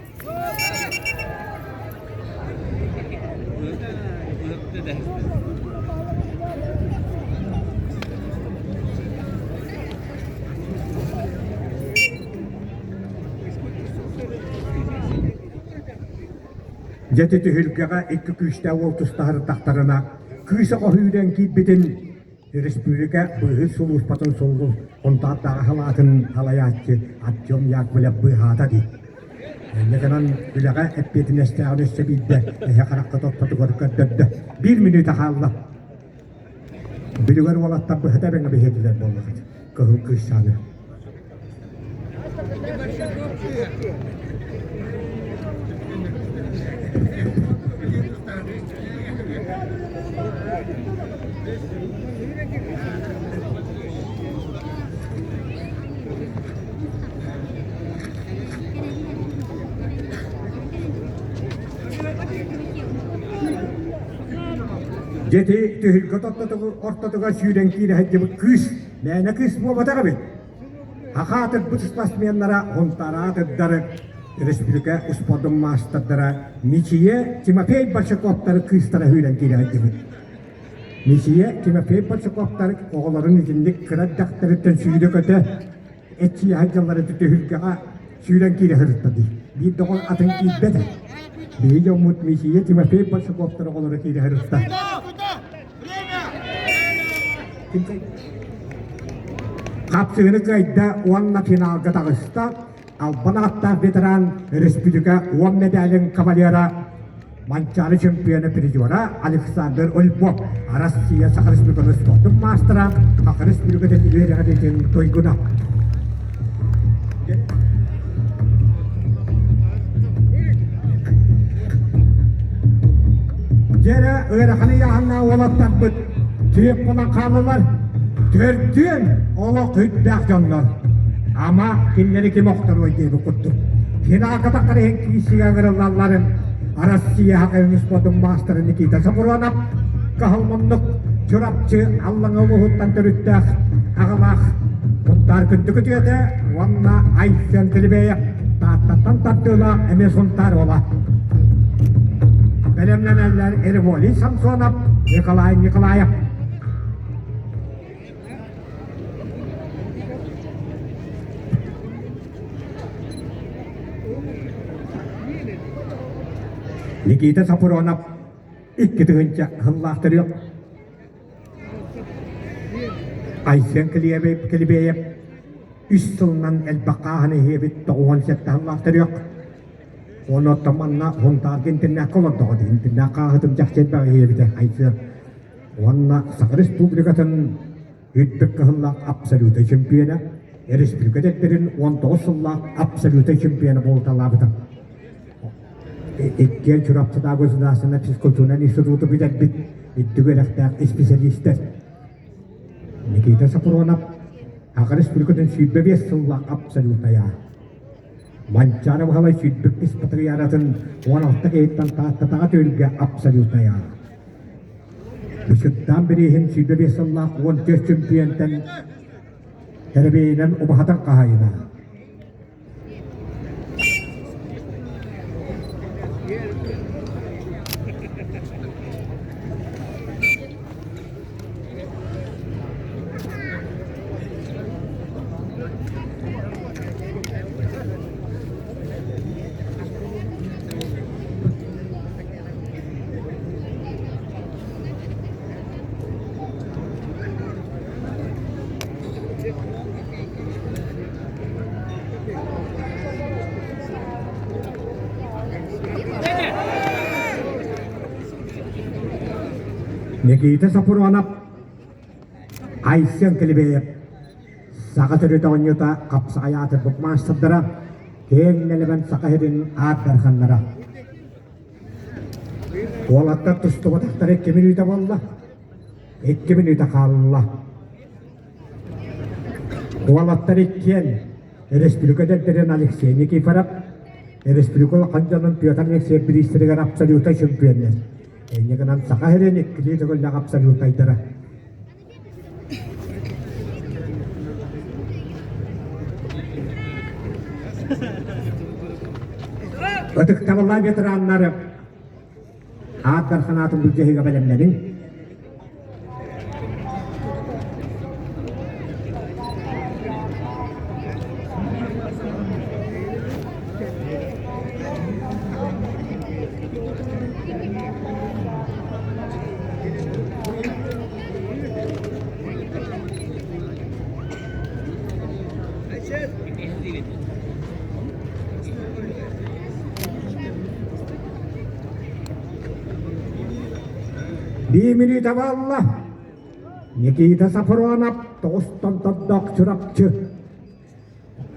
Дьэ ити түһүлгэҕэ икки күүстээх уол тустаһырдахтарына, кыыс оҕо сүүрэн киирбитин Өрөспүүбүлүкэ быыһыыр сулууспатын суллун Хонтааттааҕы салаатын салайааччы Артем Яковлев быыһаата дии. Инньэ гынан үлэҕэ эппиэтинэстээҕин өссө биирдэ эһэ харахха топпотугар көрдөрдө. Биир мүнүүтэ хаалла. Бүлүгэр уолаттар быһыта эбэҥэ биһиэтилэр буоллаҕыт. Кыһыл кыысчааны. Дьэ ити түһүлгэ ортотугар сүүрэн киирэ сылдьыбыт кыыс мээнэ кыыс буолбатах эбит. Саха аатырбыт спортсменнара Хонтараатырдары. Республика успуордун маастардара Мичийэ Тимофей Большаковтары кыыстара сүүрэн киирэ сылдьыбыт. Мичийэ Тимофей Большаковтар оҕолорун итинник кыра эрдэхтэриттэн сүүрэ-көтө эччийэ сылдьаллара түһүлгэҕэ сүүрэн киирэ сырытта дии. Биир доҕор атын киирбэтэ. Биһиги дьоммут Мичийэ Тимофей Большаковтар оҕолоро киирэ сырытта. Хапсыһыны кыайда уонна финалга таҕыста. Албан ааттаах ветеран республика уон медалин кавалера Манчаары чемпиона призера Александр Ольбов Россия Саха Республикатын спордун маастара Саха Республикатын үөрэҕин туйгуна. Дьэрэ ыарахан ыйааһыннаах уолаттарбыт түөх буолан хааллылар. Төрдүөн олох үрдээх дьоннор. Ама кинилэри ким охторуой диэбит курдук. Финалга таххар иһин киирсиигэ ыҥырыллалларын Россия Саха спордун маастара Никита Сопуруонап кыһыл муннук Чурапчы Аллаҥа улууһуттан төрүттээх аҕалаах Сунтаар күндү күтүөтэ уонна Айсен Килибеев Тааттаттан тардыылаах эмиэ Сунтаар уола. Бэлэмнэнэллэр Ерволий Самсонов, Николай Николаев. Никита Сапронов 2000 сыллаах төрүөх Айсен Килибеев үс сылынан элбэх хааһын иһиэбит 97 сыллаах төрүөх. Онон манна Хонтаарга интернакка олордоҕо дии. Интернат хааһытым чахчы элбэх иһиэбитэ Айсен. Уонна Саха Республикатын үрдүк кыһыллаах абсолютнай чемпиона, республика дэттэрин 19 сыллаах абсолютнай чемпиона буолуталаабыта. Иккиэн Чурапчытааҕы государственнай физкультурнай институту бүтэрбит үрдүк үөрэхтээх исписэлиистэр. Никита Сапронов Саха Республикатын 25 сыллаах абсолютная. Манчаары Баһылай сүүрбүк ис патриаратын 16 киһиттэн Тааттатаҕа түһүлгэ абсолютная. Бычыттаан бирииһин 25 сыллаах 14 чөмпүйэнтэн тэрэбиэйинэн убаһатар хаһаайына. Никита Сапронов, Айсен Килибеев, Саха төрүт оонньуута хапсаҕай аатырбыт маастардара, киэҥ нэлэмэн Саха сирин аат дарханнара. Уолаттар тустубатахтара икки мүнүүтэ буолла. Икки мүнүүтэ хаалла. Уолаттар иккиэн республика дэрдэрин Алексей Никифоров, республика улахан дьонун Петр Алексеев бириистэригэр абсолютнай чемпионнар. Инньэ гынан Саха сирин иккилии төгүллээх абсолютнайдара. Ытыктабыллаах ветераннары аат дархан былдьаһыыга бэлэмнэниҥ. Биир мүнүүтэ буолла. Никита Сафронов тоҕустан тордоох Чурапчы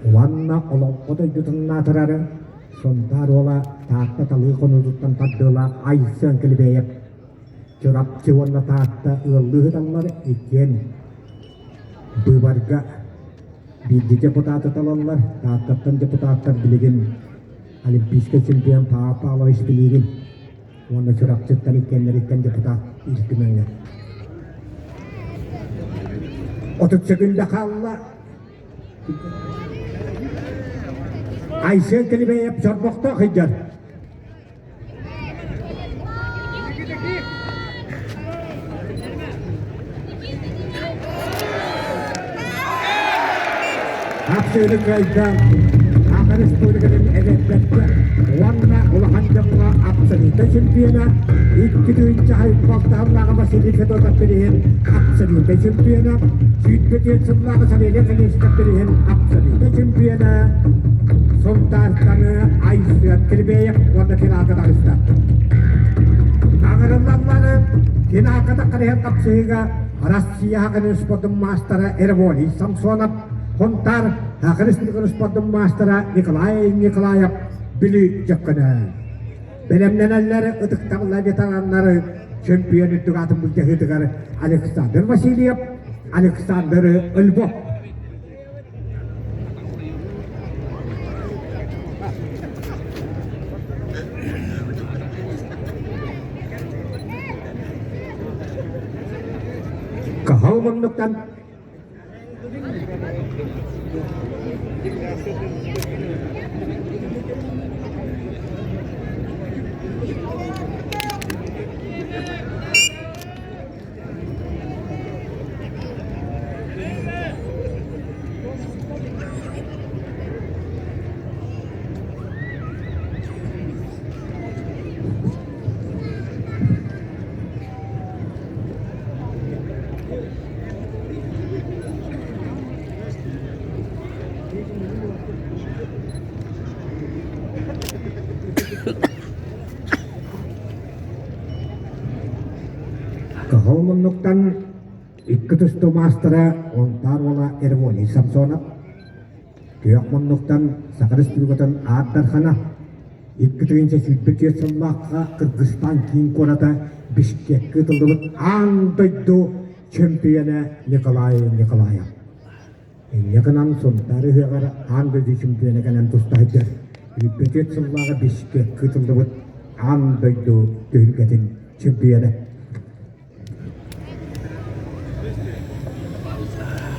уонна Олоҥхо дойдутун аатырары Сунтаар уола Таатта талыы хонуутуттан тардыылаах Айсен Килибеев Чурапчы уонна Таатта ыаллыы сыталлар иккиэн быыбарга биирдии депутаты талаллар. Тааттаттан депутаттар билигин олимпийскай чемпион Павел Павлович Пилигин уонна Чурапчыттан иккиэннэриттэн депутат Ил Түмэҥҥэ. 30 секунда хаалла. Айсен Килибеев чорбохтоох сылдьар. Хапсыыны кыайда Саха Республикатын эдэрдэргэ уонна улахан дьоҥҥо абсолютнай чемпиона, 2 тыһыынча Василий Федотов бирииһин абсолютнай чемпиона, 104 сыллааҕы Савелий Колесников бирииһин абсолютнай чемпиона, Сунтаартаны Айсен Кирбеев уонна финалга таҕыста. Аҥырыллаллары финалга таххарыһан хапсыһыыга Россия Хакын спордун маастара Эрволий Самсонов, Хонтар Хакын спордун маастара Николай Николаев Бүлүү дьөккөнө. Бэлэмнэнэллэр ытыктабылла ветераннары чөмпүйүөн үрдүк аатын былдьаһыытыгар Александр Васильев, Александр Львов. Каһал муннуктан Кыһыл муннуктан икки тустуу маастара Онтаар уола Ермолий Самсонов, күөх муннуктан Саха Республикатын Аар Дархана, 2024 сыллаахха Кыргызстан киин куората Бишкеккэ ыытыллыбыт аан дойду чөмпүйүөнэ Николай Николаев. Инньэ гынан Сунтаар ыһыаҕар аан дойду чөмпүйүөнэ кэлэн туста сылдьар. 24 сыллааҕы Бишкеккэ ыытыллыбыт аан дойду түһүлгэтин чөмпүйүөнэ.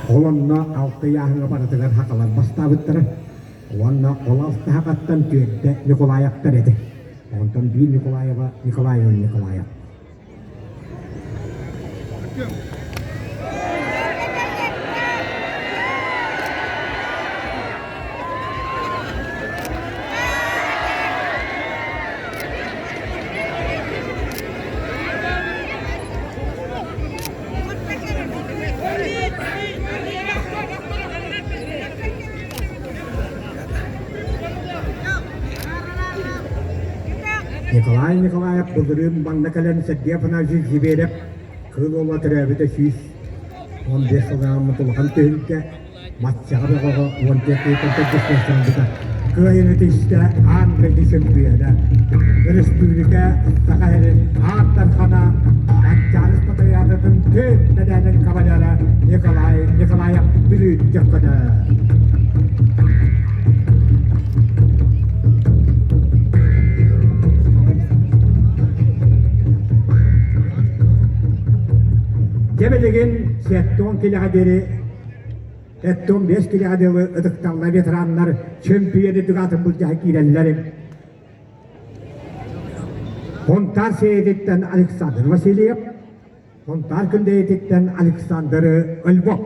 Ол онно алта ыйааһыҥҥа барытыгар хахалар бастаабыттара уонна ол алта хахаттан түөртэ Николаевтар этэ. Онтон биир Николаева Николаева Николаев. Николай Николаев былырыын манна кэлэн Сергей Афанасьевич Зверев Кыыл Уола төрөөбүтэ 115 сыллааҕы улахан түһүлгэ Маччаҕа бөҕөҕө 14 ыйтан төрдүс Кыайыыны түстэ аан дойду чөмпүйүөнэ, өрөспүүбүлүкэ Саха сирин Аар Дархана, Манчаары Спартакиадатын түөрт мэдээлин кавалера Николай Николаев Бүлүү дьөккөнө. Дьэ билигин 70 килэҕэ диэри 75 килэҕэ дылы ытыкталла ветераннар чөмпүйүөнү дыгаатын былдьаһа киирэллэр. Хонтаар Сээдиттэн Александр Васильев, Хонтаар Күндэйэтиттэн Александр Львов.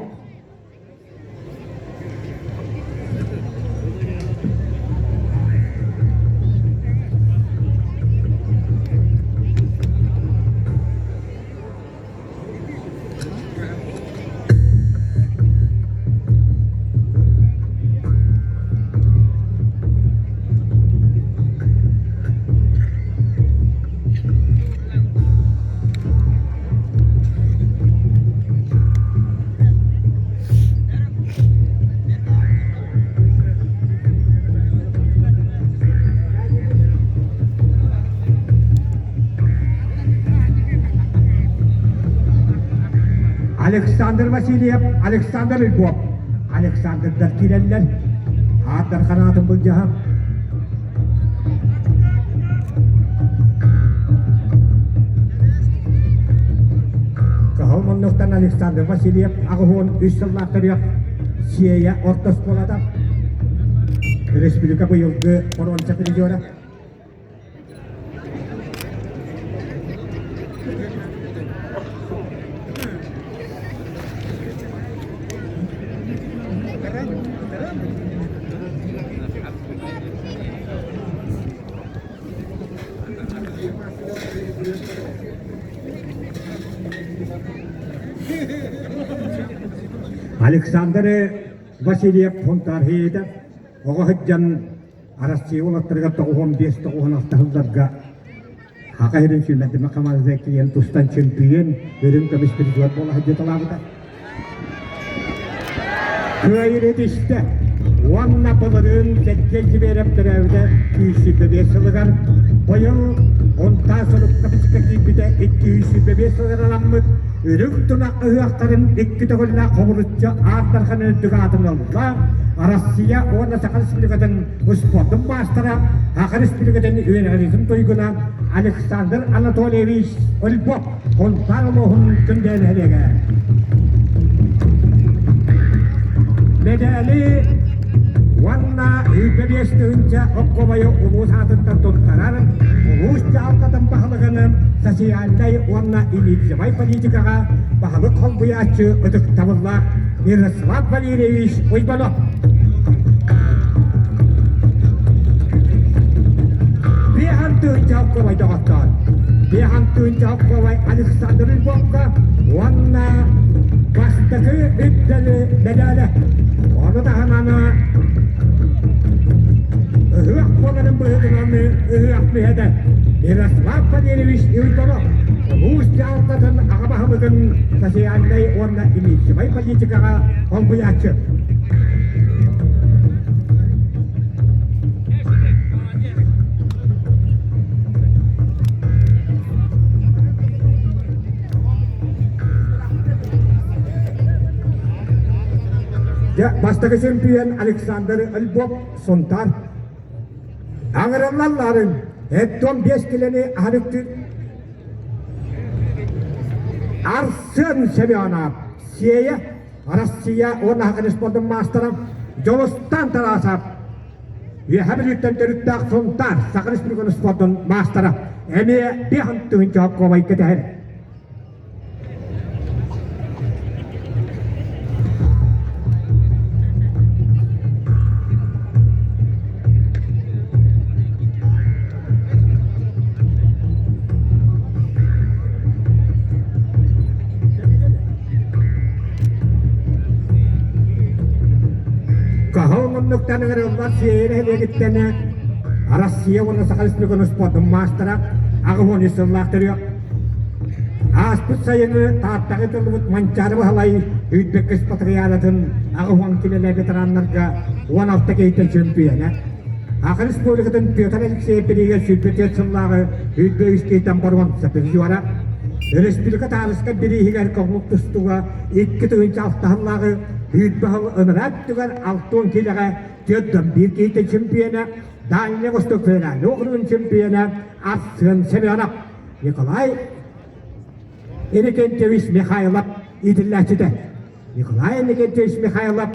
Александр Васильев, Александр Львов. Александрдар киирэллэр. Ааттар ханаатын былдьаһан. Кыһыл муннуктан Александр Васильев 83 сыллаах төрүөх Сиэйэ орто оскуолата. республика быйылгы боруонса призера. Александр Васильев Хунтаар Хиитэ оҕо сылдьан Арассыыйа уолаттарыгар 95-96 сылларга Саха сирин сүүмэрдэмэ хамаандата киирэн тустан чемпион, үрүҥ көмүс призер буола сылдьыталаабыта. Кыайыыны түстэ уонна былырыын Сергей Зверев төрөөбүтэ 125 сылыгар, быйыл Унтаа сурукка бичиккэ киирбитэ 225 сылыгар аламмыт Үрүҥ тунах ыһыахтарын икки төгүллээх хобулуччу Аар Дархан үрдүк аатын ылла Россия уонна Саха Республикатын успуордун маастара, Саха Республикатын үөрэҕириитин туйгуна Александр Анатольевич Ольбов Хонтаар улууһун Күндэ нэһилиэгэ. Мэдээли уонна 25 тыһыынча оккобайы улуус аатыттан туттарар улуус дьаһалтатын баһылыгын социальнай уонна имиджевай политикаҕа баһылык холбуйааччы ытыктабыллаах Мирослав Валерьевич Уйбанов. Биэһэн тыһыынча оккобай доҕоттоор. Биэһэн тыһыынча оккобай Александр Львовка уонна бастакы үрдэли мэдээлэ. Ону таһынан ыһыах буоларын быһыытынан ыһыах мүһэтэ Мирослав Валерьевич Ильдонов улуус дьаһалтатын аҕа баһылыгын социальнай уонна имиджевай политикаҕа солбуйааччы. Дьэ, бастакы чемпион Александр Львов Сунтаар. Аҥырыллалларын эттон биэс килени аһарыктыр Арсен Семенов Сиэйэ Россия уонна Саха спордун маастара Дьолустан Тарасов Үөһэ Бүлүүттэн төрүттээх Сунтаар Саха Республикатын спордун маастара эмиэ биэһин тыһыынча холкуобай кэтэһэр. Каһыл муннуктан ыҥырыллар сиэйэ нэһилиэгиттэн Россия уонна Саха Республикатын спордун маастара 83 сыллаах төрүөх. Ааспыт сайыны Тааттаҕа ыытыллыбыт Манчаары Баһылай Үүтбэккис Патриаратын 80 килэлээх ветераннарга 16 киһиттэн чөмпүйэнэ. Саха Республикатын Петр Алексеев бириигэ 24 сыллааҕы Үүтбэ үс киһиттэн боруонса призера. Республика таарыска бирииһигэр көҥүл тустууга 2 алта сыллааҕы Үүтбэ сыл ыныраа өттүгэр 60 киилэҕэ 41 киһиттэн чемпиона, Дальний Восток федеральный округун чемпиона Арсен Семенов, Николай Иннокентьевич Михайлов иитиллээччитэ. Николай Иннокентьевич Михайлов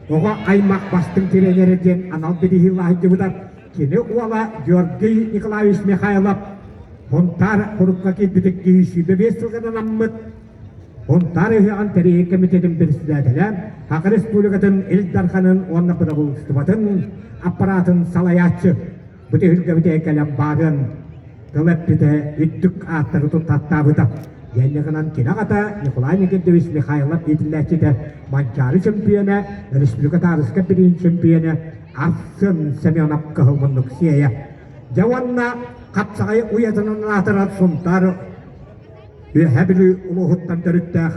оҕо аймах бастыҥ тренерэ диэн анал бирииһи сылдьыбыта. Кини уола Георгий Николаевич Михайлов Хонтаар курукка киирбит киһи 25 сылга анаммыт Хонтаар ыһыаҕын тэрийии комитетин председателэ, Саха Республикатын Ил Дарханын уонна бырабыыталыстыбатын аппаратын салайааччы бу түһүлгэбитигэр кэлэн баарыан тыл эппитэ, үрдүк ааттары туттаттаабыта. Диэннэ гынан кини аҕата Николай Никитович Михайлов иитиллээччитэ, Манчаары чемпиона, республика таарыска бириин чемпиона Арсен Семенов кыһыл муннук сиэйэ. Дьэ уонна хапсаҕай уйатынан аатырар Сунтаар Үөһээ Бүлүү улууһуттан төрүттээх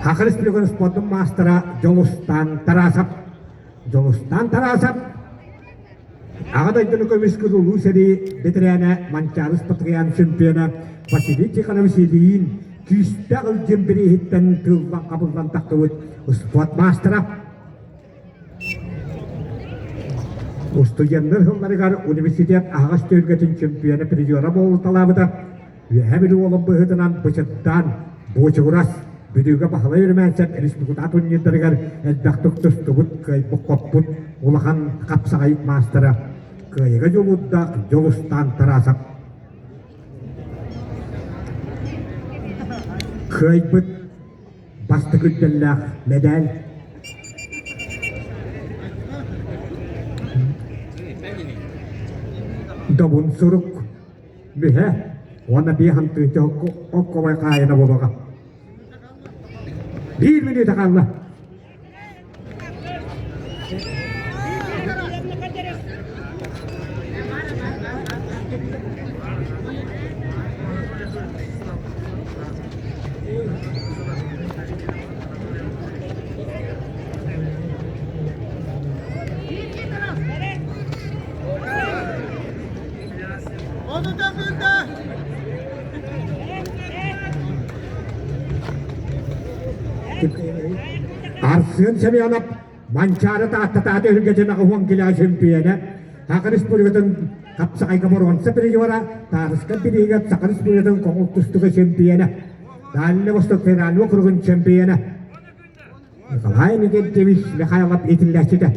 Саха Республикатын спордун маастара Дьулустаан Тарасов. Дьулустаан Тарасов Аҕа дойдуну көмүскүүр Улуу сэрии бэтэрээнэ Манчаары Спартакиан чемпиона Василий Тихонович Ильин күүстээх ылдьын бирииһиттэн тыыллан хабыллан тахсыбыт спорт маастара. Устудьуоннар сылларыгар университет аһаҕас түһүлгэтин чемпиона призера буолуталаабыта. Үөһээ Бүлүү уолун быһыытынан бычыттаан буочугурас. Бүлүүгэ Баһылай Үрүмээнсэп республика турнирдарыгар элбэхтик тустубут, кыайбыт-хоппут улахан хапсаҕай маастара кыайыыга дьулуурдаах Дьулустаан Тарасов кыайбыт бастакы үрдэллээх мэдээл Добун сурук Мүһэ уонна биэһэн тыынча оккобай хаайына буолуоҕа. Биир мүнүүтэ хаалла. Арсен Семенов Манчаары Тааттатааты өһүргэтин аҕыһуон килээ чөмпүйэнэ Саха Республикатын хапсаҕайга боруонса призера Таарыска бириигэ Саха Республикатын коҥул тустууга чөмпүйэнэ Дальний Восток федеральный округун чөмпүйэнэ Николай Никитич Михайлов иитиллээччитэ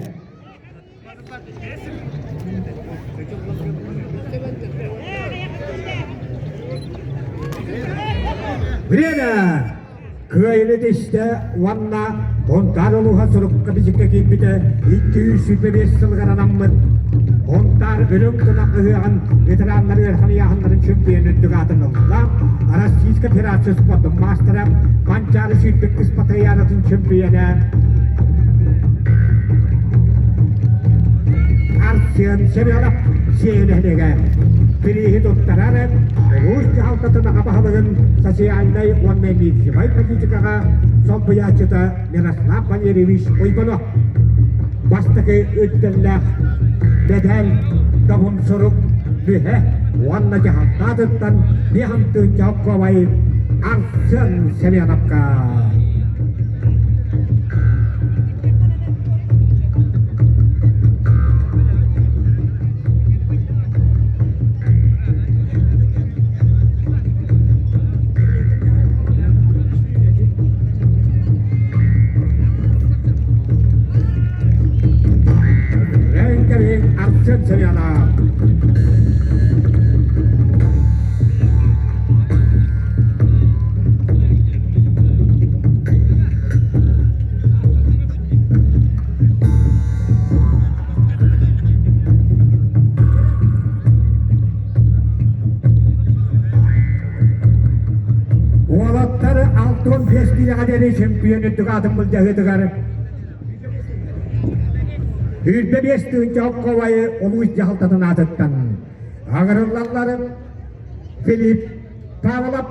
Время! Кыайыны тистэ уонна Понтаар улууһа сурукка бичиккэ киирбитэ 225 сылыгар анаммыт Понтаар үрүҥ тунах ыһыаҕын ветераннар ыарахан ыйааһыннарын чөмпүйүөн үрдүк аатын ылла. Российскай Федерация спордун маастара Манчаары сүүрбүт Кыспатыйаанатын чөмпүйүөнэ Арсен Семенов сиэнэһигэ бирииһи туттарар улуус дьаһалтатын аҕа баһылыгын социальнай уонна миитсибай политикаҕа солбуйааччыта Мирослав Валерьевич Уйбанов бастакы үрдэллээх мэдээл добун сурук бүһэ уонна дьаһалтаатыттан биэһантыынча оккуобай Арсен Семеновка. Рэнкэрин Арсен Семенов. Уолаттар 65 киилэҕэ диэри чемпион үрдүк аатын былдьаһыытыгар 25 тыһыынча оккобайы улуус дьаһалтатын аатыттан аҕырыллаллар Филипп Павлов,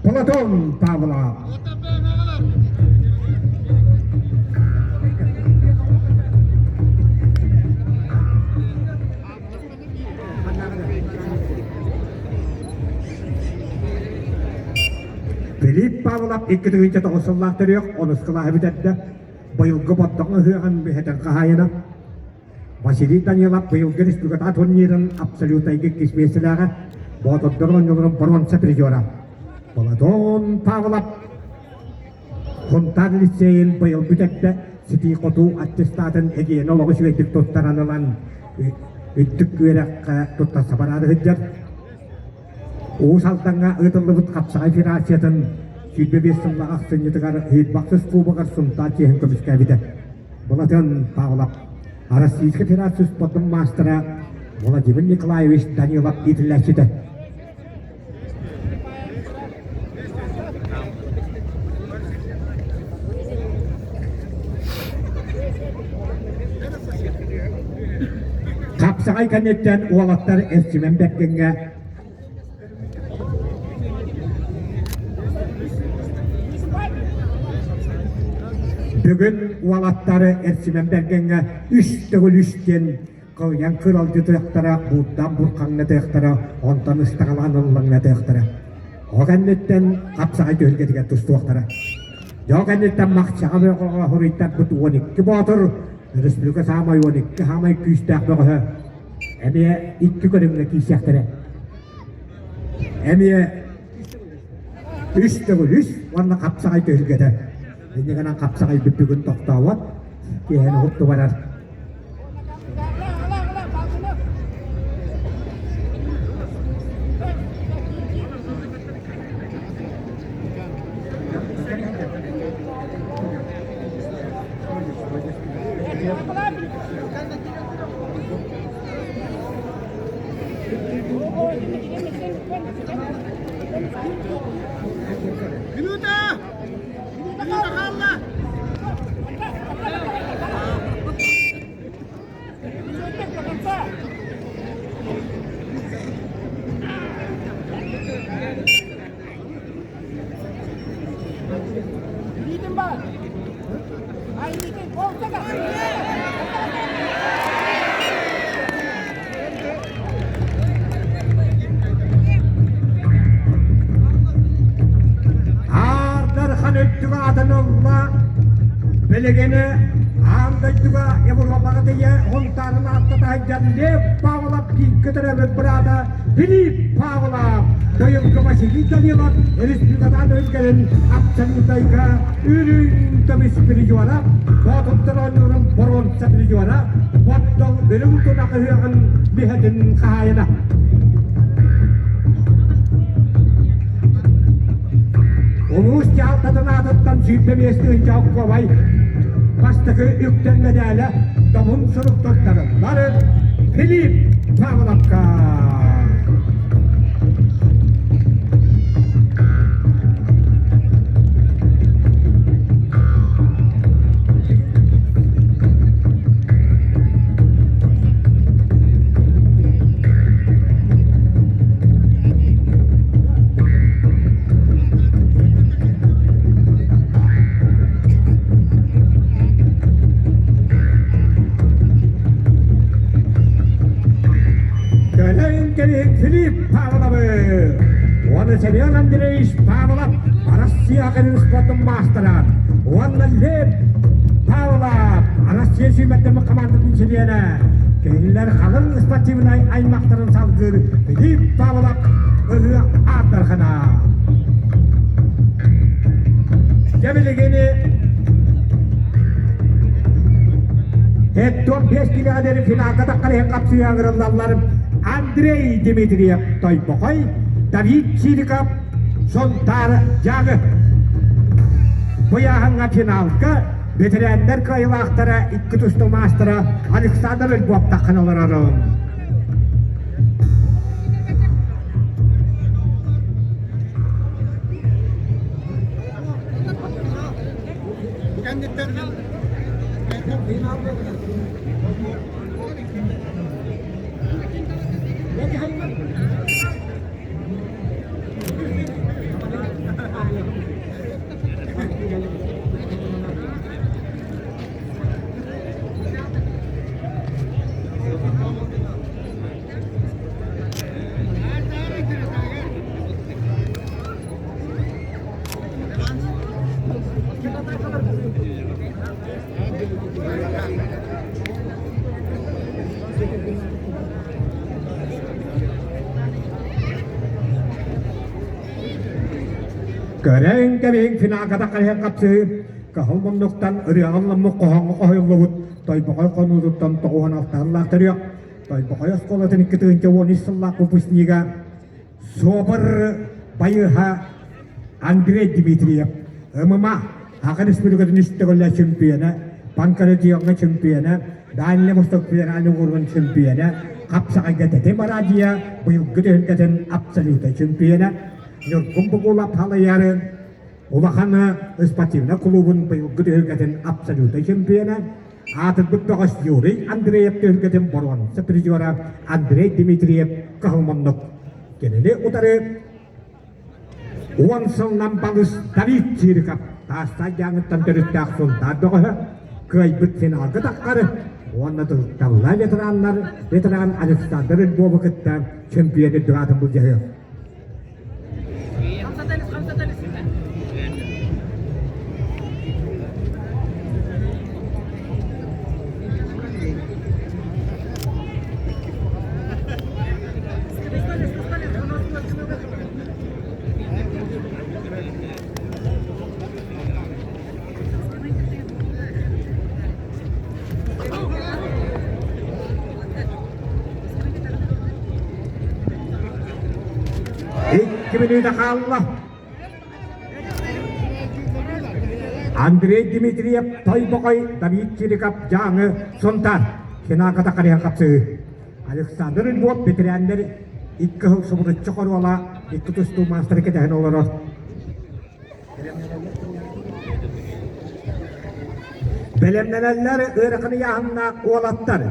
Платон Павлов. Филипп Павлов 2009 сыллаах төрүөх онус кылааһы бүтэрдэ. Быйылгы Боттоҥ ыһыаҕын бүһэтэн хаһаайына. Василий Данилов быйылгы республиката турнирын абсолютнайга иккис миэстэлээҕэ, Боотурдар оонньууларын боруонса призера. Платон Павлов Хунтаар лицейин быйыл бүтэрдэ, ситии-хотуу аттестатын эгиэнэ олоҕу үчүгэйдик туттаран ылан үрдүк үөрэххэ туттарса бараары сылдьар. Уус Алдаҥҥа ыытыллыбыт хапсаҕай федерациятын 25 сыллаах ахсынньытыгар Ыйбахсыс кубогар Сунтаар чиэһин көмүскээбитэ. Былатыан Павлов, Российскай Федерация спордун маастара Владимир Николаевич Данилов иитиллээччитэ. Хапсаҕай кэнниттэн уолаттар Эрчимэн Бэргэҥҥэ Бүгүн уолаттары Эрчимэн Бэргэҥҥэ үс төгүл үс диэн кылыйан кыралдьытыахтара, буурдаан бурхаҥнатыахтара, онтон ыстаҥалаан ыллаҥнатыахтара. Ол кэнниттэн хапсаҕай түһүлгэтигэр тустуохтара. Дьэ ол кэнниттэн Махчаҕа бөҕөҕө хоруйтарбыт 12 боотур, республика саамай 12 саамай күүстээх бөҕөһө эмиэ икки көрүҥҥэ киирсиэхтэрэ. Эмиэ үс төгүл үс. уонна хапсаҕай түһүлгэтэ. Инньэ гынан хапсаҕайбыт бүгүн тохтообот, киэһэни уһукту барар. Минута! Минута хаалла! Аардархан өттүгэ атын ылла. Билигини аан дойдуга Европаҕа тиийэ Хонтаарын ааттата сылдьар Лев Павлов киинкэ төрөөбүт быраата Филипп Павлов быйылгы Василий Данилов республикатаан өлгөрүн абсолютайга үрүҥ көмүс призера, Боотурдар оонньуурун боруонса призера, Боттол үрүҥ тунах ыһыаҕын биһэтин хаһаайына. Улуус дьаһалтатын аатыттан 25 тыһыынча окуобай бастакы үктэн мэдээлэ Добун сурук туттарыллар Филипп Павловка. Кэлэн кэлин Филипп Павловы уонна Семен Андреевич Павлов Россия кэлин спортун маастара уонна Лев Павлов Россия сүүмэрдэммит хамаандатын чилиэнэ кинилэр халыҥ спортивнай аймахтарын салгыыр Филипп Павлов ыһыах ааттархана. Дьэ билигини Эттон 5 километр финалга таххар иһин хапсыыга ыҥырыллаллар Андрей Дмитриев Тойбохой, Давид Чириков, Сунтаар Дьааҥы. Бу ыйааһыҥҥа финалга ветераннар кыайыылаахтара икки тустуу маастара Александр Львов таххан олорорун. Бу кэнниттэн Көрөн кэбиһиҥ финалга хайыһан хапсыһыы кыһыл муннуктан ырыаҕылламмыт хоһооҥҥо хоһуйуллубут Тойбохой хонуутуттан тоҕуһан алтаһыллаах төрүөх Тойбохой оскуолатын 2013 сыллаах выпускнига Суопар байыһа Андрей Дмитриев ММА Саха Республикатын үс төгүллээх чемпиона, панкратиоҥҥа чемпиона, Дальний Восток федеральный уорган чемпиона, хапсаҕайга тэтим араадьыйа быйылгы түһүлгэтин абсолютнай чемпиона, Ньургун Бугулап халайары улахан спортивнай кулуубун быйылгы түһүлгэтин абсолютнай чемпиона, аатырбыт бөҕөс Юрий Андреев түһүлгэтин боруонса призера Андрей Дмитриев кыһыл муннук. Кинини утары 10 сылынан балыс Давид Чириков Таастаах Дьааҥыттан төрүттээх Сунтаар бөҕөһө кыайбыт финалга таххары уонна тылла ветераннар ветеран Александр Львовы кытта чемпион үрдүк аатын былдьаһыа. Икки мүнүүтэ хаалла. Андрей Дмитриев, Тойбохой, Давид Чириков, Дьааҥы, Сунтаар. Финалга тахарыһан хапсыһыы. Александр Львов бэтэрээннэр икки сыл субуруччу хоруола, икки тустуу маастара кэтэһэн олорор. Бэлэмнэнэллэр ыарахан ыйааһыннаах уолаттар.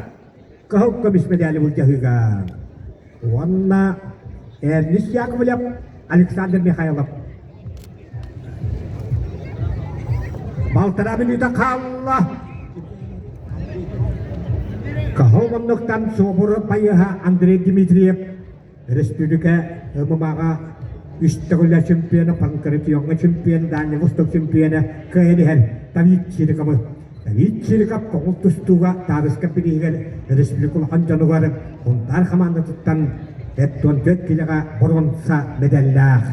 Кыһыл көмүс мэдээли былдьаһыыга. Уонна Эрнис Яковлев, Александр Михайлов. Балтараа мүнүүтэ хаалла. Кыһыл муннуктан суобуру байыһа Андрей Дмитриев Республика ММА-ҕа үс төгүллэ чемпиона, панкратиоҥҥа чемпион, Дальний Восток чемпиона кыайан иһэр Давид Чириковы. Давид Чириков көҥүл тустууга Таарыска бирииһигэр республика улахан дьонугар Сунтаар хамаандатыттан 44 килэҕэ боруонса мэдэллээх.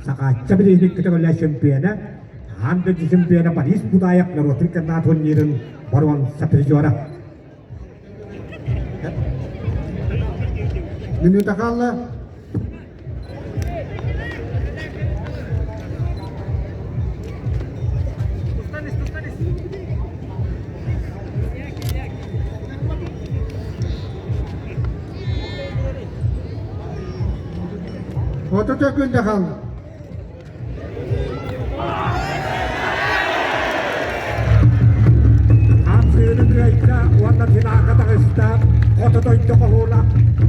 Сахаачча бирииһин икки төгүллээх чемпиона, аан дойду чемпиона Борис Будаев норуотун кэннэ турнирын боруонса призера. Минута хаалла. 30 секунда хаалла. Хамсыыны кыайда уонна финалга таҕыста Хоту дойду хоһууна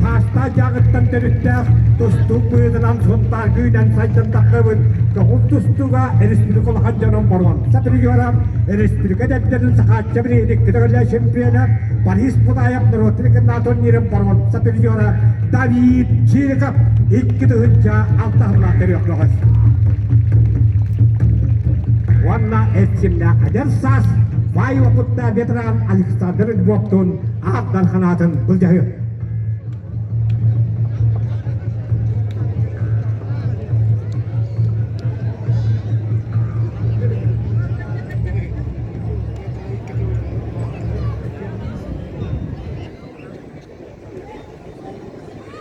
Таастаах дьааҕыттан төрүттээх тустуук быһыытынан Сунтаар күүнэн сайдан тахсыбыт көҥүл тустууга республика улахан дьонун боруонса призера республика эдэрдэрин Сахаачча бирииһин икки төгүллээх чемпиона Борис Будаев норуотун кынна турнирын боруонса призера Давид Чириков 2006 сыллаах төрүөх бөҕөс. Уонна эрчимнээх эдэр саас баай уопуттаах ветеран Александр Львовтуун аат дарханаатын былдьаһыы.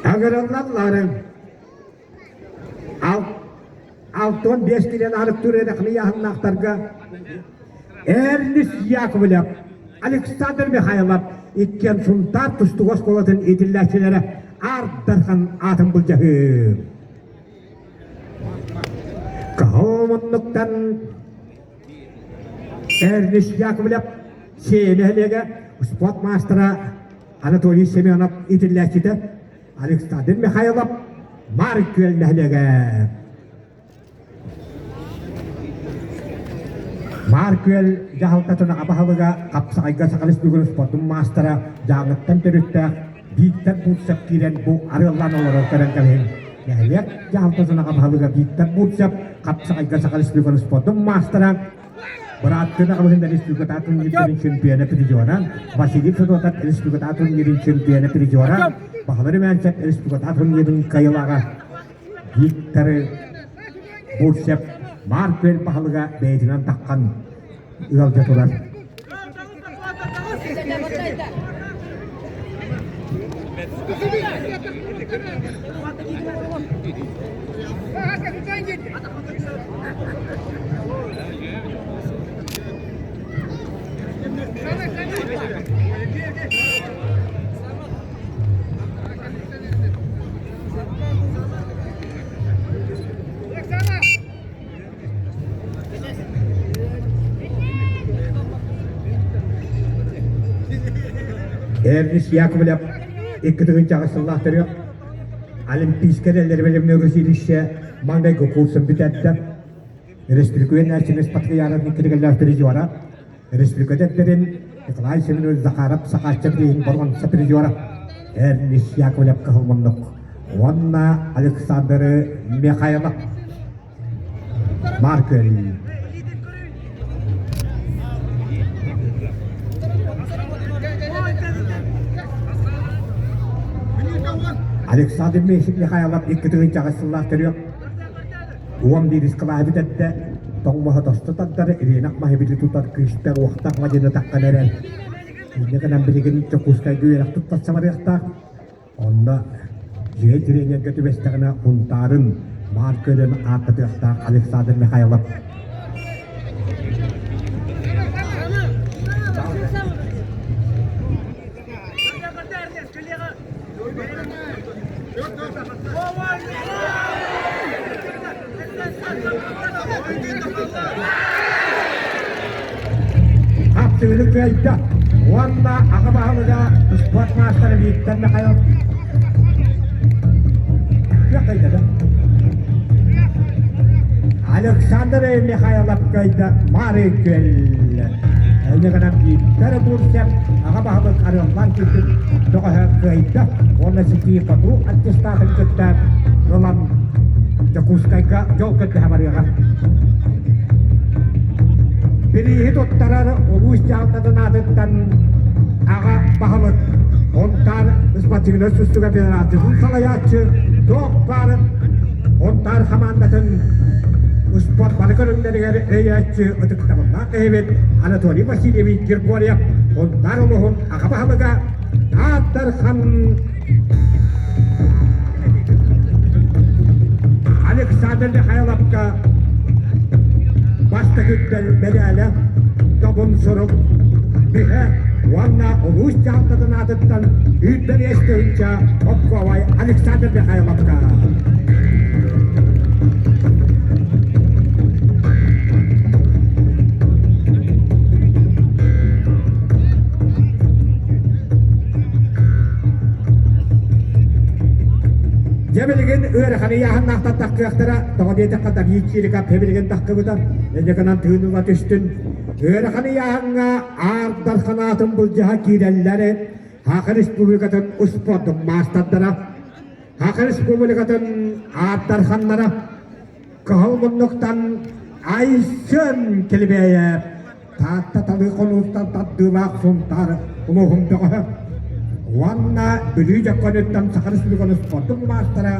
Агыраллалларын 65 килен арыктыыр ыйааһыннаахтарга Эрнис Яковлев, Александр Михайлов иккиэн Сунтаар тустуук оскуолатын иитиллээччилэрэ Аар Дархан аатын былдьаһыы. Кыһыл муннуктан Эрнис Яковлев Сиэ нэһилиэгэ спорт маастара Анатолий Семенов иитиллээччитэ Александр Михайлов Маар Күөл нэһилиэгэ. Маар Күөл дьаһалтатын аҕа баһылыга Хапсаҕайга Саха Республикатын спордун маастара Дьааҥыттан төрүттээх Виктор Бурцев киирэн бу арыаллаан олорор көрөн кэбиһиҥ. Нэһилиэк дьаһалтатын аҕа баһылыга Виктор Бурцев Хапсаҕайга Саха Республикатын спордун маастара Бырааттыын аҕабыһын республиката турнирдарын чемпиона призера, Василий Федотов республиката турнирын чемпиона призера, Баһылай Румянцев республиката турнирын кыайыылааҕа Виктор Бурцев Маар Күөл баһылыга бэйэтинэн таххан ыалдьа турар. Эрнис Яковлев 2008 сыллаах төрүөх Олимпийскай эрэллэр бэлэмнүүр училище маҥнайгы курсун бүтэрдэ. Республика үөрэнээччилэр патриархын иккитигэллээх призера, республика эдэрдэрин Николай Семенович Захаров Сахаачча бирииһин боруонса призера Эрнис Яковлев кыһыл муннук уонна Александр Михайлов Маркер. Александр Михайлов 2008 сыллаах төрүөх 11 кылааһы бүтэрдэ, тоҥмоһо тосту тардар, ириэнэх маһы били тутар күүстээх уохтаах мадьыны таххан эрэр. Инньэ гынан билигин Дьокуускайга үөрэх туттарса барыахтаах. Онно дьиэ тренергэ түбэстэҕинэ Һунтаарын Маар Күөлүн ааттатыахтаах Александр Михайлов. Хапсыгыны кыайда уонна аҕа баһылыга спорт маастара Виктор Михайлов кыайда да? Александр Михайлов кыайда Мары Күөл. Эйнэгэнэн Виктор Бурцев аҕа баһылык арыаллаан киирбит бөҕөһө кыайда уонна ситии-хотуу аттестатын кытта ылан Дьокуускайга дьол көрдөһө барыаҕа. Бирииһи туттарар улуус дьаһалтатын аатыттан аҕа баһылык Онтаар спортивнай тустууга федерациятын салайааччы туох баар Онтаар хамаандатын спорт бары көрүҥнэригэр өйөөччү ытыктабыллаах киһибит Анатолий Васильевич Григорьев Онтаар улууһун аҕа баһылыга Ааттархан Александр Михайловка бастакыттан мэдээлэ добун сурук биһэ уонна улуус дьаһалтатын аатыттан үүт тыһыынча Окковай Александр Михайловка. Дьэ билигин ыарахан ыйааһыннаахтар таххыахтара, тоҕо диэтэххэ Давид Чириков билигин таххыбыта, инньэ гынан тыын ыла түстүн. Ыарахан ыйааһыҥҥа Аар Дархан аатын былдьаһа киирэллэр Саха Республикатын успуордун маастардара, Саха Республикатын Аар Дарханнара, Кыһыл муннуктан Айсен Килбиэйэп Таатта талыы хонууттан тардыылаах Сунтаар улууһун бөҕөһө уонна Бүлүү Дьөккөнүттэн Саха Республикатын спордун маастара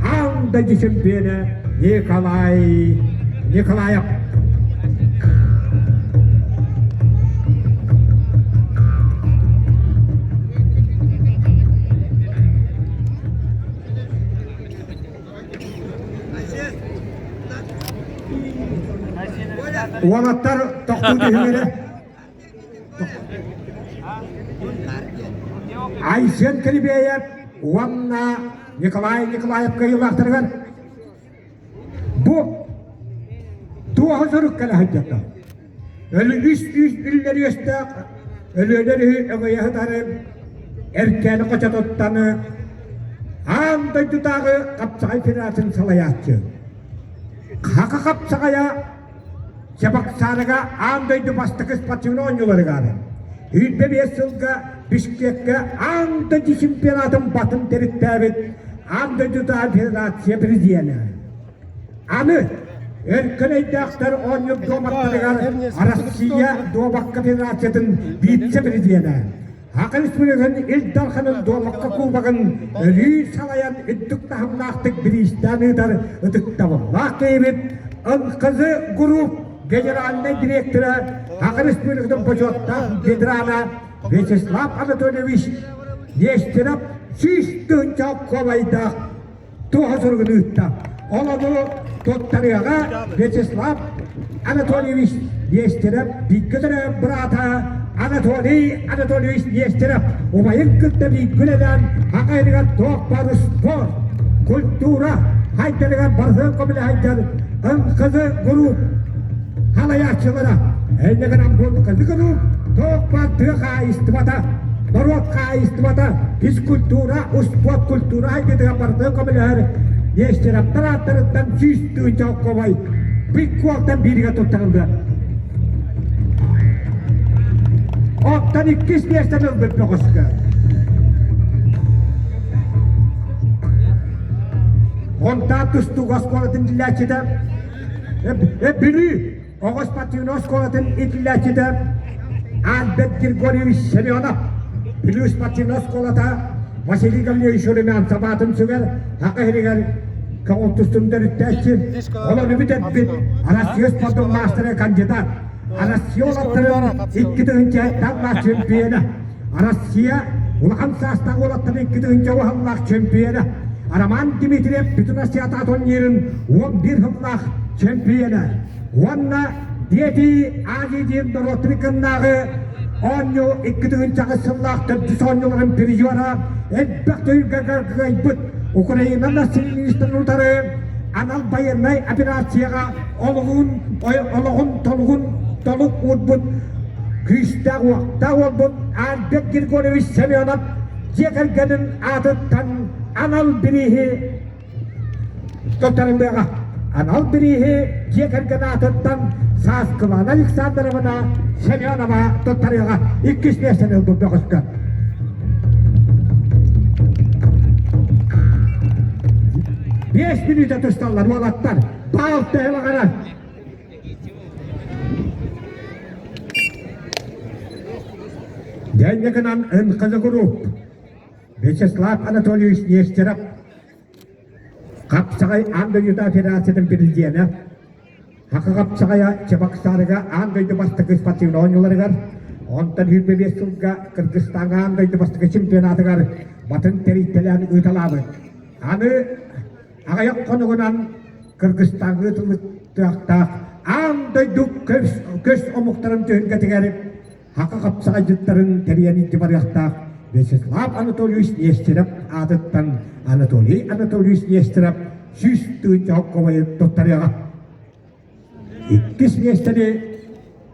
аан дойду чемпиона Николай Николаев. Уолаттар тохтуу түһүҥ Айсен Кирибеев уонна Николай Николаев кыайыылаахтарыгар бу туоһу сурук кэлэ сылдьар. Өлү үс үс үллэр үөстээх Өлүөнэр үһү өҥөйө сытарын Эркээни хочотуттан аан дойдутааҕы хапсаҕай федерациятын салайааччы Хака хапсаҕайа Чебоксарыга аан дойду бастакы спортивнай оонньууларыгар 25 сылга Бишкеккэ аан дойду чемпионатын батын төрүттээбит аан дойдутааҕы федерация президенэ. Аны Өркөн өйдөөхтөр оонньуур дуобаттарыгар Россия дуобакка федерациятын вице-президенэ, Саха Республикатын Ил Дарханын дуобакка кубогын өрүү салайан үрдүк таһымнаахтык бириистээн ыытар ытыктабыллаах киһибит НХЗ Group генеральнай директора, Саха Республикатын бочуоттаах ветерана Вячеслав Анатольевич Нестеров 100 куобайдаах туоһа суругун ыытта. Ол ону туттарыаҕа Вячеслав Анатольевич Нестеров бииргэ төрөөбүт быраата Анатолий Анатольевич Нестеров убайын кытта бииргэ үлэлээн Хахайыгар туох баар спорт, культура хайдарыгар барытын көмөлөһөйдөр НХЗ Group халайааччылара Эйнэгэнэн бу НХЗ Group туох баар тыа хаһаайыстыбата норуот хаһаайыстыбата, физкультура, успуорт культура айгытыгар барытыгар көмөлөһөр Нестеровтар ааттарыттан 100 солкуобай Биккуолтан бииригэ туттарыллыа. Оттон иккис миэстэни ылбыт бөҕөскө. Онтаа тустууга оскуолатын иитиллээччитэ Бүлүү Оҕо спортивнай оскуолатын иитиллээччитэ Альберт Григорьевич Семенов, Бүлүү спортивнай оскуолата Василий Гаврильевич Румянцев аатын сүгэр Саха сиригэр көҥүл тустун төрүттээччи, олону бүтэрбит Россия спордун маастара кандидат, Россия уолаттарын 2000 чемпиона, Россия улахан саастаах уолаттарын 2000 уһаллаах чемпиона, Роман Дмитриев Бүтүн Россиятааҕы турнирын 11 сыллаах чемпиона уонна Дети Азии диэн норуоттарын кыннааҕы оонньуу 2008 сыллаах төрдүс оонньууларын призера элбэх түһүлгэ кыайбыт Украина националистарын утары анал байыаннай операцияҕа олоҕун олоҕун толугун толук уурбут күүстээх уохтаах уолбут Альберт Григорьевич Семенов дьиэ кэргэнин аатыттан анал бирииһи туттарыллыаҕа. Анал бирииһи дьиэ кэргэн аатыттан Сааскылана Александровна Семенова туттарыаҕа. Иккис миэстэни ылбыт бөҕөскө. Биэс мүнүүтэ тусталлар уолаттар. Баал төһө баҕарар. Дьэ гынан НХЗ Group Вячеслав Анатольевич Нестеров Хапсаҕай аан дойдута федерациятын президенэ Саха хапсаҕайа Чебоксарыга аан дойду бастакы спортивнай оонньууларыгар, онтон 25 сылга Кыргызстаҥҥа аан дойду бастакы чемпионатыгар батын тэрийтэлээн ыыталаабыт. Аны аҕыйах хонугунан Кыргызстаҥҥа ыытыллыахтаах аан дойду көс, көс омуктарын түһүлгэтигэр Саха хапсаҕайдьыттарын тэрийэн илдьэ барыахтаах Вячеслав Анатольевич Нестеров аатыттан Анатолий Анатольевич Нестеров 100 тыһыынча туттарыаҕа. Иккис миэстэни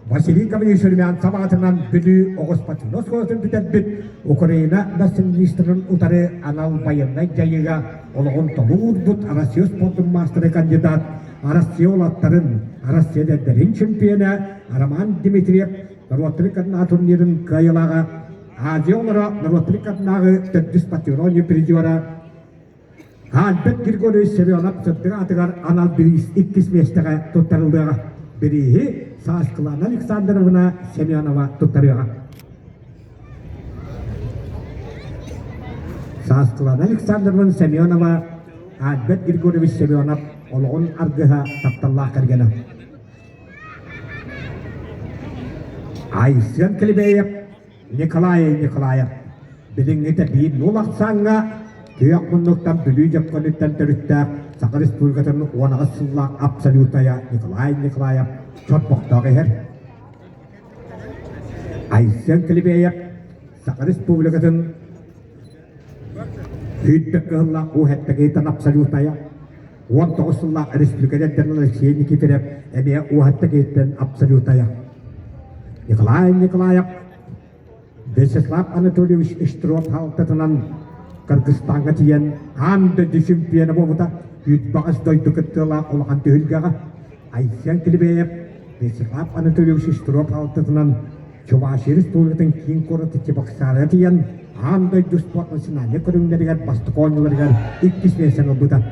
Василий Гаврилович Румянцев аатынан Бүлүү оҕус патриот оскуолатын бүтэрбит Украина националистарын утары анал байыаннай дьайыыга олоҕун толук уурбут Россия спордун маастара кандидат, Россия уолаттарын, Россия эдэрдэрин чемпиона Роман Дмитриев норуоттарын катнааҕы турнирын кыайыылааҕа, Азия оҕолоро норуоттарын катнааҕы төрдүс патриот призера Альберт Григорьевич Семенов сырдык аатыгар анал бириис иккис миэстэҕэ туттарыллыаҕа. Бирииһи Сааскылана Александровна Семенова туттарыаҕа. Сааскылана Александровна Семенова Альберт Григорьевич Семенов олоҕун аргыһа тапталлаах кэргэнэ. Айсен Клебеев, Николай Николаев билиҥҥитэ биир нуул ахсааҥҥа күөх муннуктан Бүлүү Дьөккөнүттэн төрүттээх Саха Республикатын 18 сыллаах абсолютая Николай Николаев чорбохтоох иһэр. Айсен Клебеев Саха Республикатын Сүүрбэ кыһыллаах уу хэттэгийтэн абсолютая 19 сыллаах республикалардан Алексей Никифоров эмиэ уоһаттагиттэн абсолютая. Николай Николаев Вячеслав Анатольевич Штров халтатынан Кыргызстаҥҥа тиийэн аан дойду чемпиона буолбута Үүт-баҕас дойду кыттыылаах улахан түһүлгэҕэ Айсен Клебеев Вячеслав Анатольевич Штров халтатынан Чувашия Республикатын киин куораты Чебоксарга тиийэн аан дойду спорт национальнай көрүҥнэригэр бастакы оонньууларыгар иккис миэстэни ылбыта.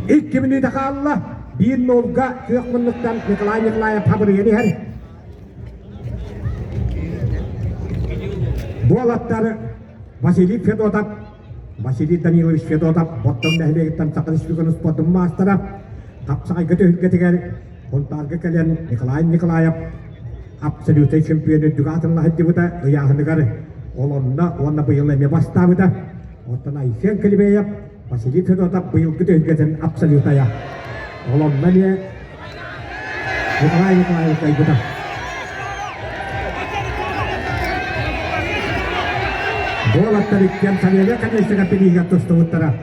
Икки мүнүүтэ хаалла. Биир нолга күөх муннуктан Николай Николаев хабырыйан иһэр. Буолаттар Василий Федотов Василий Данилович Федотов Боттон нэһилиэгиттэн Саха Республикатын спордун маастара хапсаҕайга түһүлгэтигэр Сунтаарга кэлэн Николай Николаев абсолютнай чемпион үрдүк аатын сылдьыбыта ыйааһыныгар олонно уонна быйыл эмиэ бастаабыта. Оттон Айсен Клебеев Василий Федотов быйылгы түһүлгэтин абсолютая. Олонно эмиэ Николай Николаевич кыайбыта. Буолаттар иккиэн Савелий Оконешников бирииһигэр тустубуттара.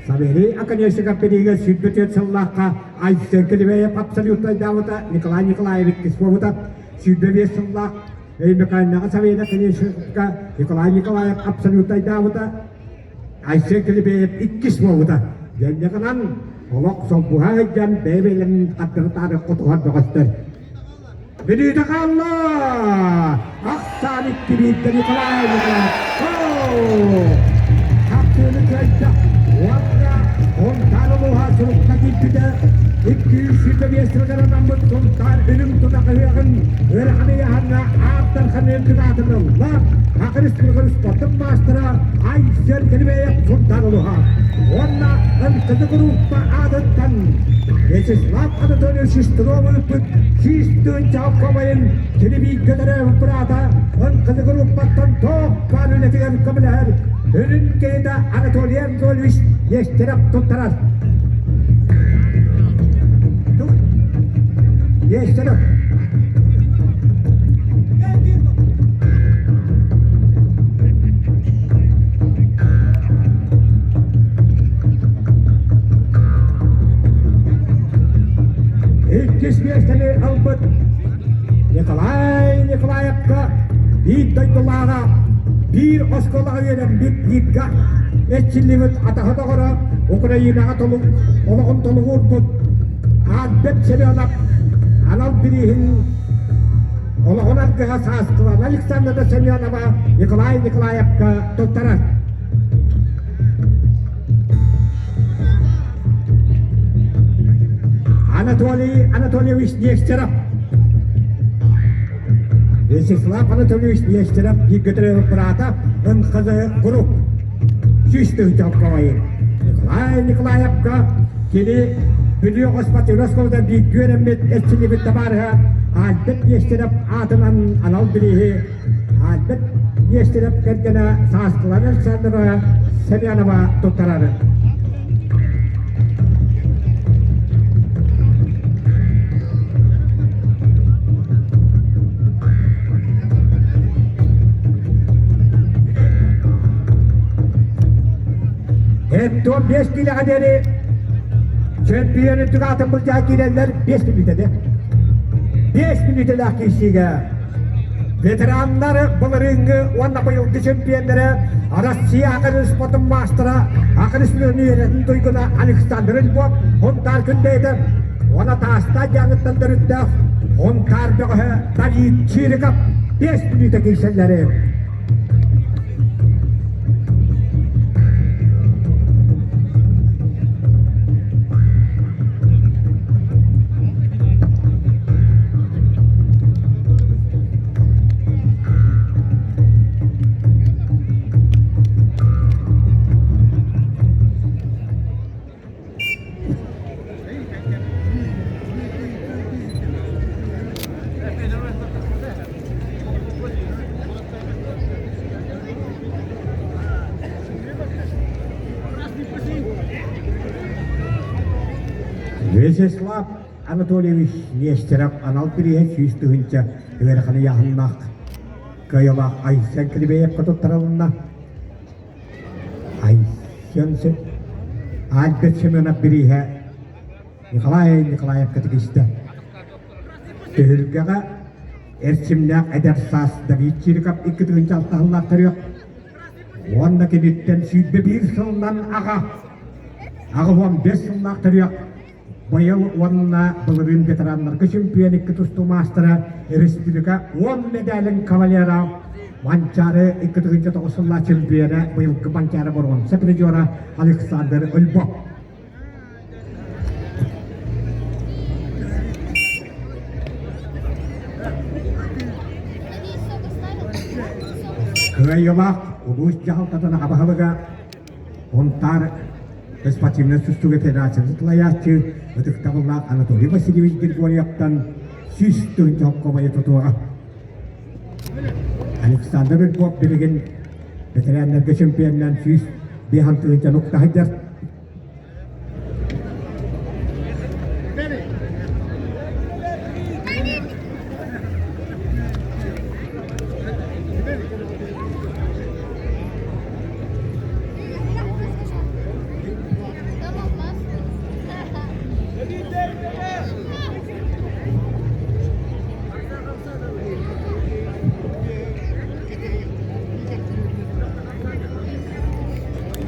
Савелий Оконешников бирииһигэр 24 сыллаахха Айсен Клебеев абсолютнайдаабыта, Николай Николаевич иккис буолбута. 25 сыллаах Өймөкөөннөҕө Савелий Оконешниковка Николай Николаев абсолютнайдаабыта, Айсен Клебеев иккис буолбута. Дьэннэ гынан олох солбуһа сылдьан бэйэ-бэйэлэрин хардары-таары хотуһар бөҕөстөр. Бүлүүтэ хаалла! Ахсаан икки биирдэ Николай Николаев. Хапсыыны кыайда уонна Сунтаар улууһа сурукка киирбитэ 225 сылыгар анаммыт Сунтаар үрүҥ тунах ыһыаҕын ыарахан ыйааһыҥҥа ааптар ханыын кытаатын ылла. Акырыс кыргыз спортун маастара Айсен Кирбеев Сунтаар улууһа уонна НКТ группа аатыттан Вячеслав Анатольевич Шестеров ыыппыт 100 чауккабайын кини бииргэ төрөөбүт быраата НКТ группаттан тоох баар үлэтигэр көмөлөһөр Үрүн киһитэ Анатолий Анатольевич Нестеров туттарар. Нестеров. Иккис миэстэни ылбыт Николай Николаевка биир дойдулааҕа биир оскуолаҕа үөрэммит бииргэ эрчиллибит атаһа доҕоро Украинаҕа толук олоҕун толугурбут Альберт Семенов анал бирииһин олоҕун аргыһа Сааскылана Александровна Семенова Николай Николаевка туттарар. Анатолий Анатольевич Нестеров Вячеслав Анатольевич Нестеров бииргэ быраата НХЗ Групп 100 тыһыынча Николай Николаевка кини Бүлүү Оспатыгар оскуолата бииргэ үөрэммит эрчиллибит табаарыһа Альберт Нестеров аатынан анал бирииһи Альберт Нестеров кэргэнэ Сааскылана Александрова Семенова туттарар. Эттон 5 киилэҕэ диэри чемпион үрдүк аатын былдьаан киирэллэр 5 мүнүүтэде. 5 мүнүүтэлээх киирсиигэ Ветераннар былырыыҥҥы уонна быйылгы чемпионнара Россия Академия спортун маастара Академия үөрэтин туйгуна Александр Львов Хунтаар күндэйдэ уонна Таастаах дьааҥыттан төрүттээх Хунтаар бөҕөһө Давид Чириков 5 мүнүүтэ киирсэллэри. Вячеслав Анатольевич Нестеров анал бирииһэ 100 тыһыынча ыарахан ыйааһыннаах кыайыылаах Айсен Кривеевка туттарылынна. Айсен Альберт Семенов бирииһэ Николай Николаевка тигистэ. Түһүлгэҕэ эрчимнээх эдэр саас Давид Чириков 2 тыһыынча сыллаах төрүөх уонна киниттэн 21 сылынан аҕа 85 сыллаах төрүөх быйыл уонна былырыын ветераннарга чемпион икки тустуу маастара республика 10 медалин кавалера Манчаары 2 тыһыынча 9 сыллаах чемпиона быйылгы Манчаары боруонса призера Александр Ольбок. Кыайыылаах улуус дьаһалтатын аҕа баһылыга Сунтаар спортивнай тустууга федерациятын салайааччы ытыктабыллаах Анатолий Васильевич Григорьевтан 100 тыһыынча холкуобайы тутуоҕа. Александр Львов билигин бэтэрээннэргэ чемпионнаан 105 тыһыынчаны укта сылдьар.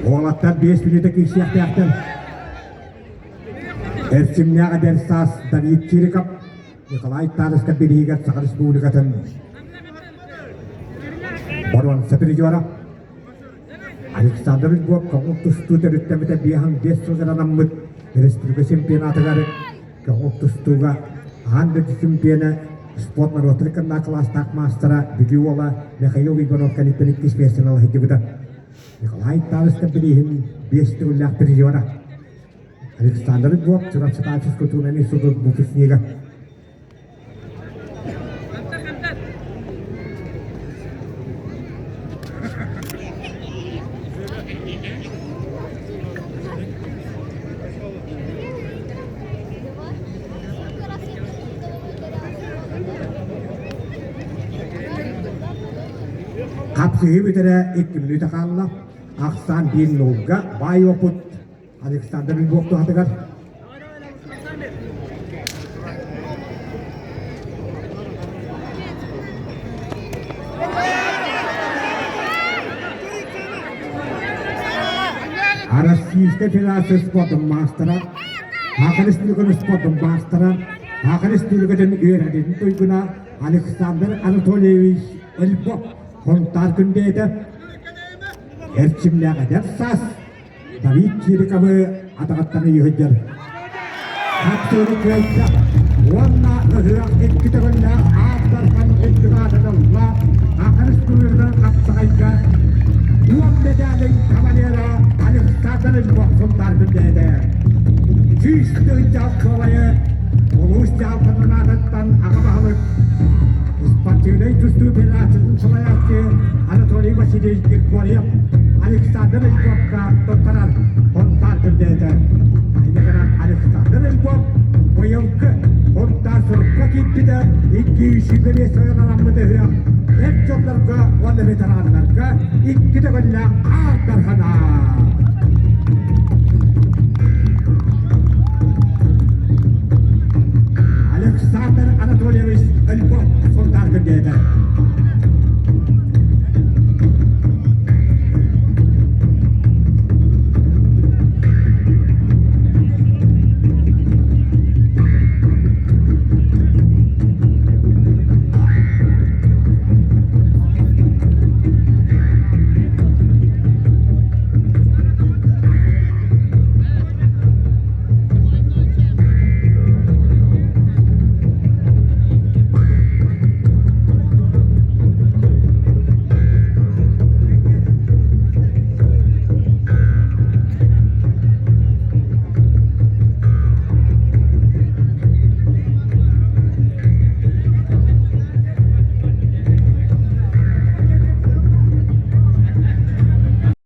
Уолаттар 5 мүнүүтэ киирсиэхтээхтэр. Эрчимнээх эдэр саас Давид Чириков. Николай Тараска бирииһигэр Саха Республикатын боруонса призера Александр Львов көҥүл тустуу төрүттэммитэ 55 сылыгар анаммыт республика чемпионатыгар көҥүл тустууга аан дойду чемпиона спорт норуоттарын кыннаа кылаастаах маастара Бүлүү уола Михаил Иванов кэнниттэн иккис миэстэни ыла сылдьыбыта. Николай Тараска бирииһин биэс төгүллээх призера Александр Львов Чурапчытааҕы физкультурнай институт выпускнига. Хапсыһыы бүтэрэ 2 мүнүүтэ хаалла. Ахсаан биир нолга баай опыт Александр Львов туһатыгар. Российская Федерация спортун маастара, Саха Республикатын спортун маастара, Саха Республикатын үөрэҕин туйгуна Александр Анатольевич Львов Хонтаар күндэйэтэ эрчимнээх эдэр саас Давид Чириковы атаҕыттан ыйыһыйдар. Хапсыыны кыайда уонна ыһыах икки төгүллээх ааттартан үрдүк аатын ылла Саха Республикатын хапсаҕайга уон медалин кавалера Александр Львов Сунтаар күндээтэ. 100 тыһыынча кылайы улуус дьаһалтатын аатыттан аҕа баһылык спортивнай тустуу федерациятын салайааччы Анатолий Васильевич Григорьев Александр Львовка туттарар Хонтаар күндээтэ. Айнагынан Александр Львов быйылгы Хонтаар сурукка киирбитэ 225 сыаналаммыт ыһыах эр дьоннорго уонна ветераннарга икки төгүллээх аар дархана. Александр Анатольевич Львов Сунтаар күндээтэ.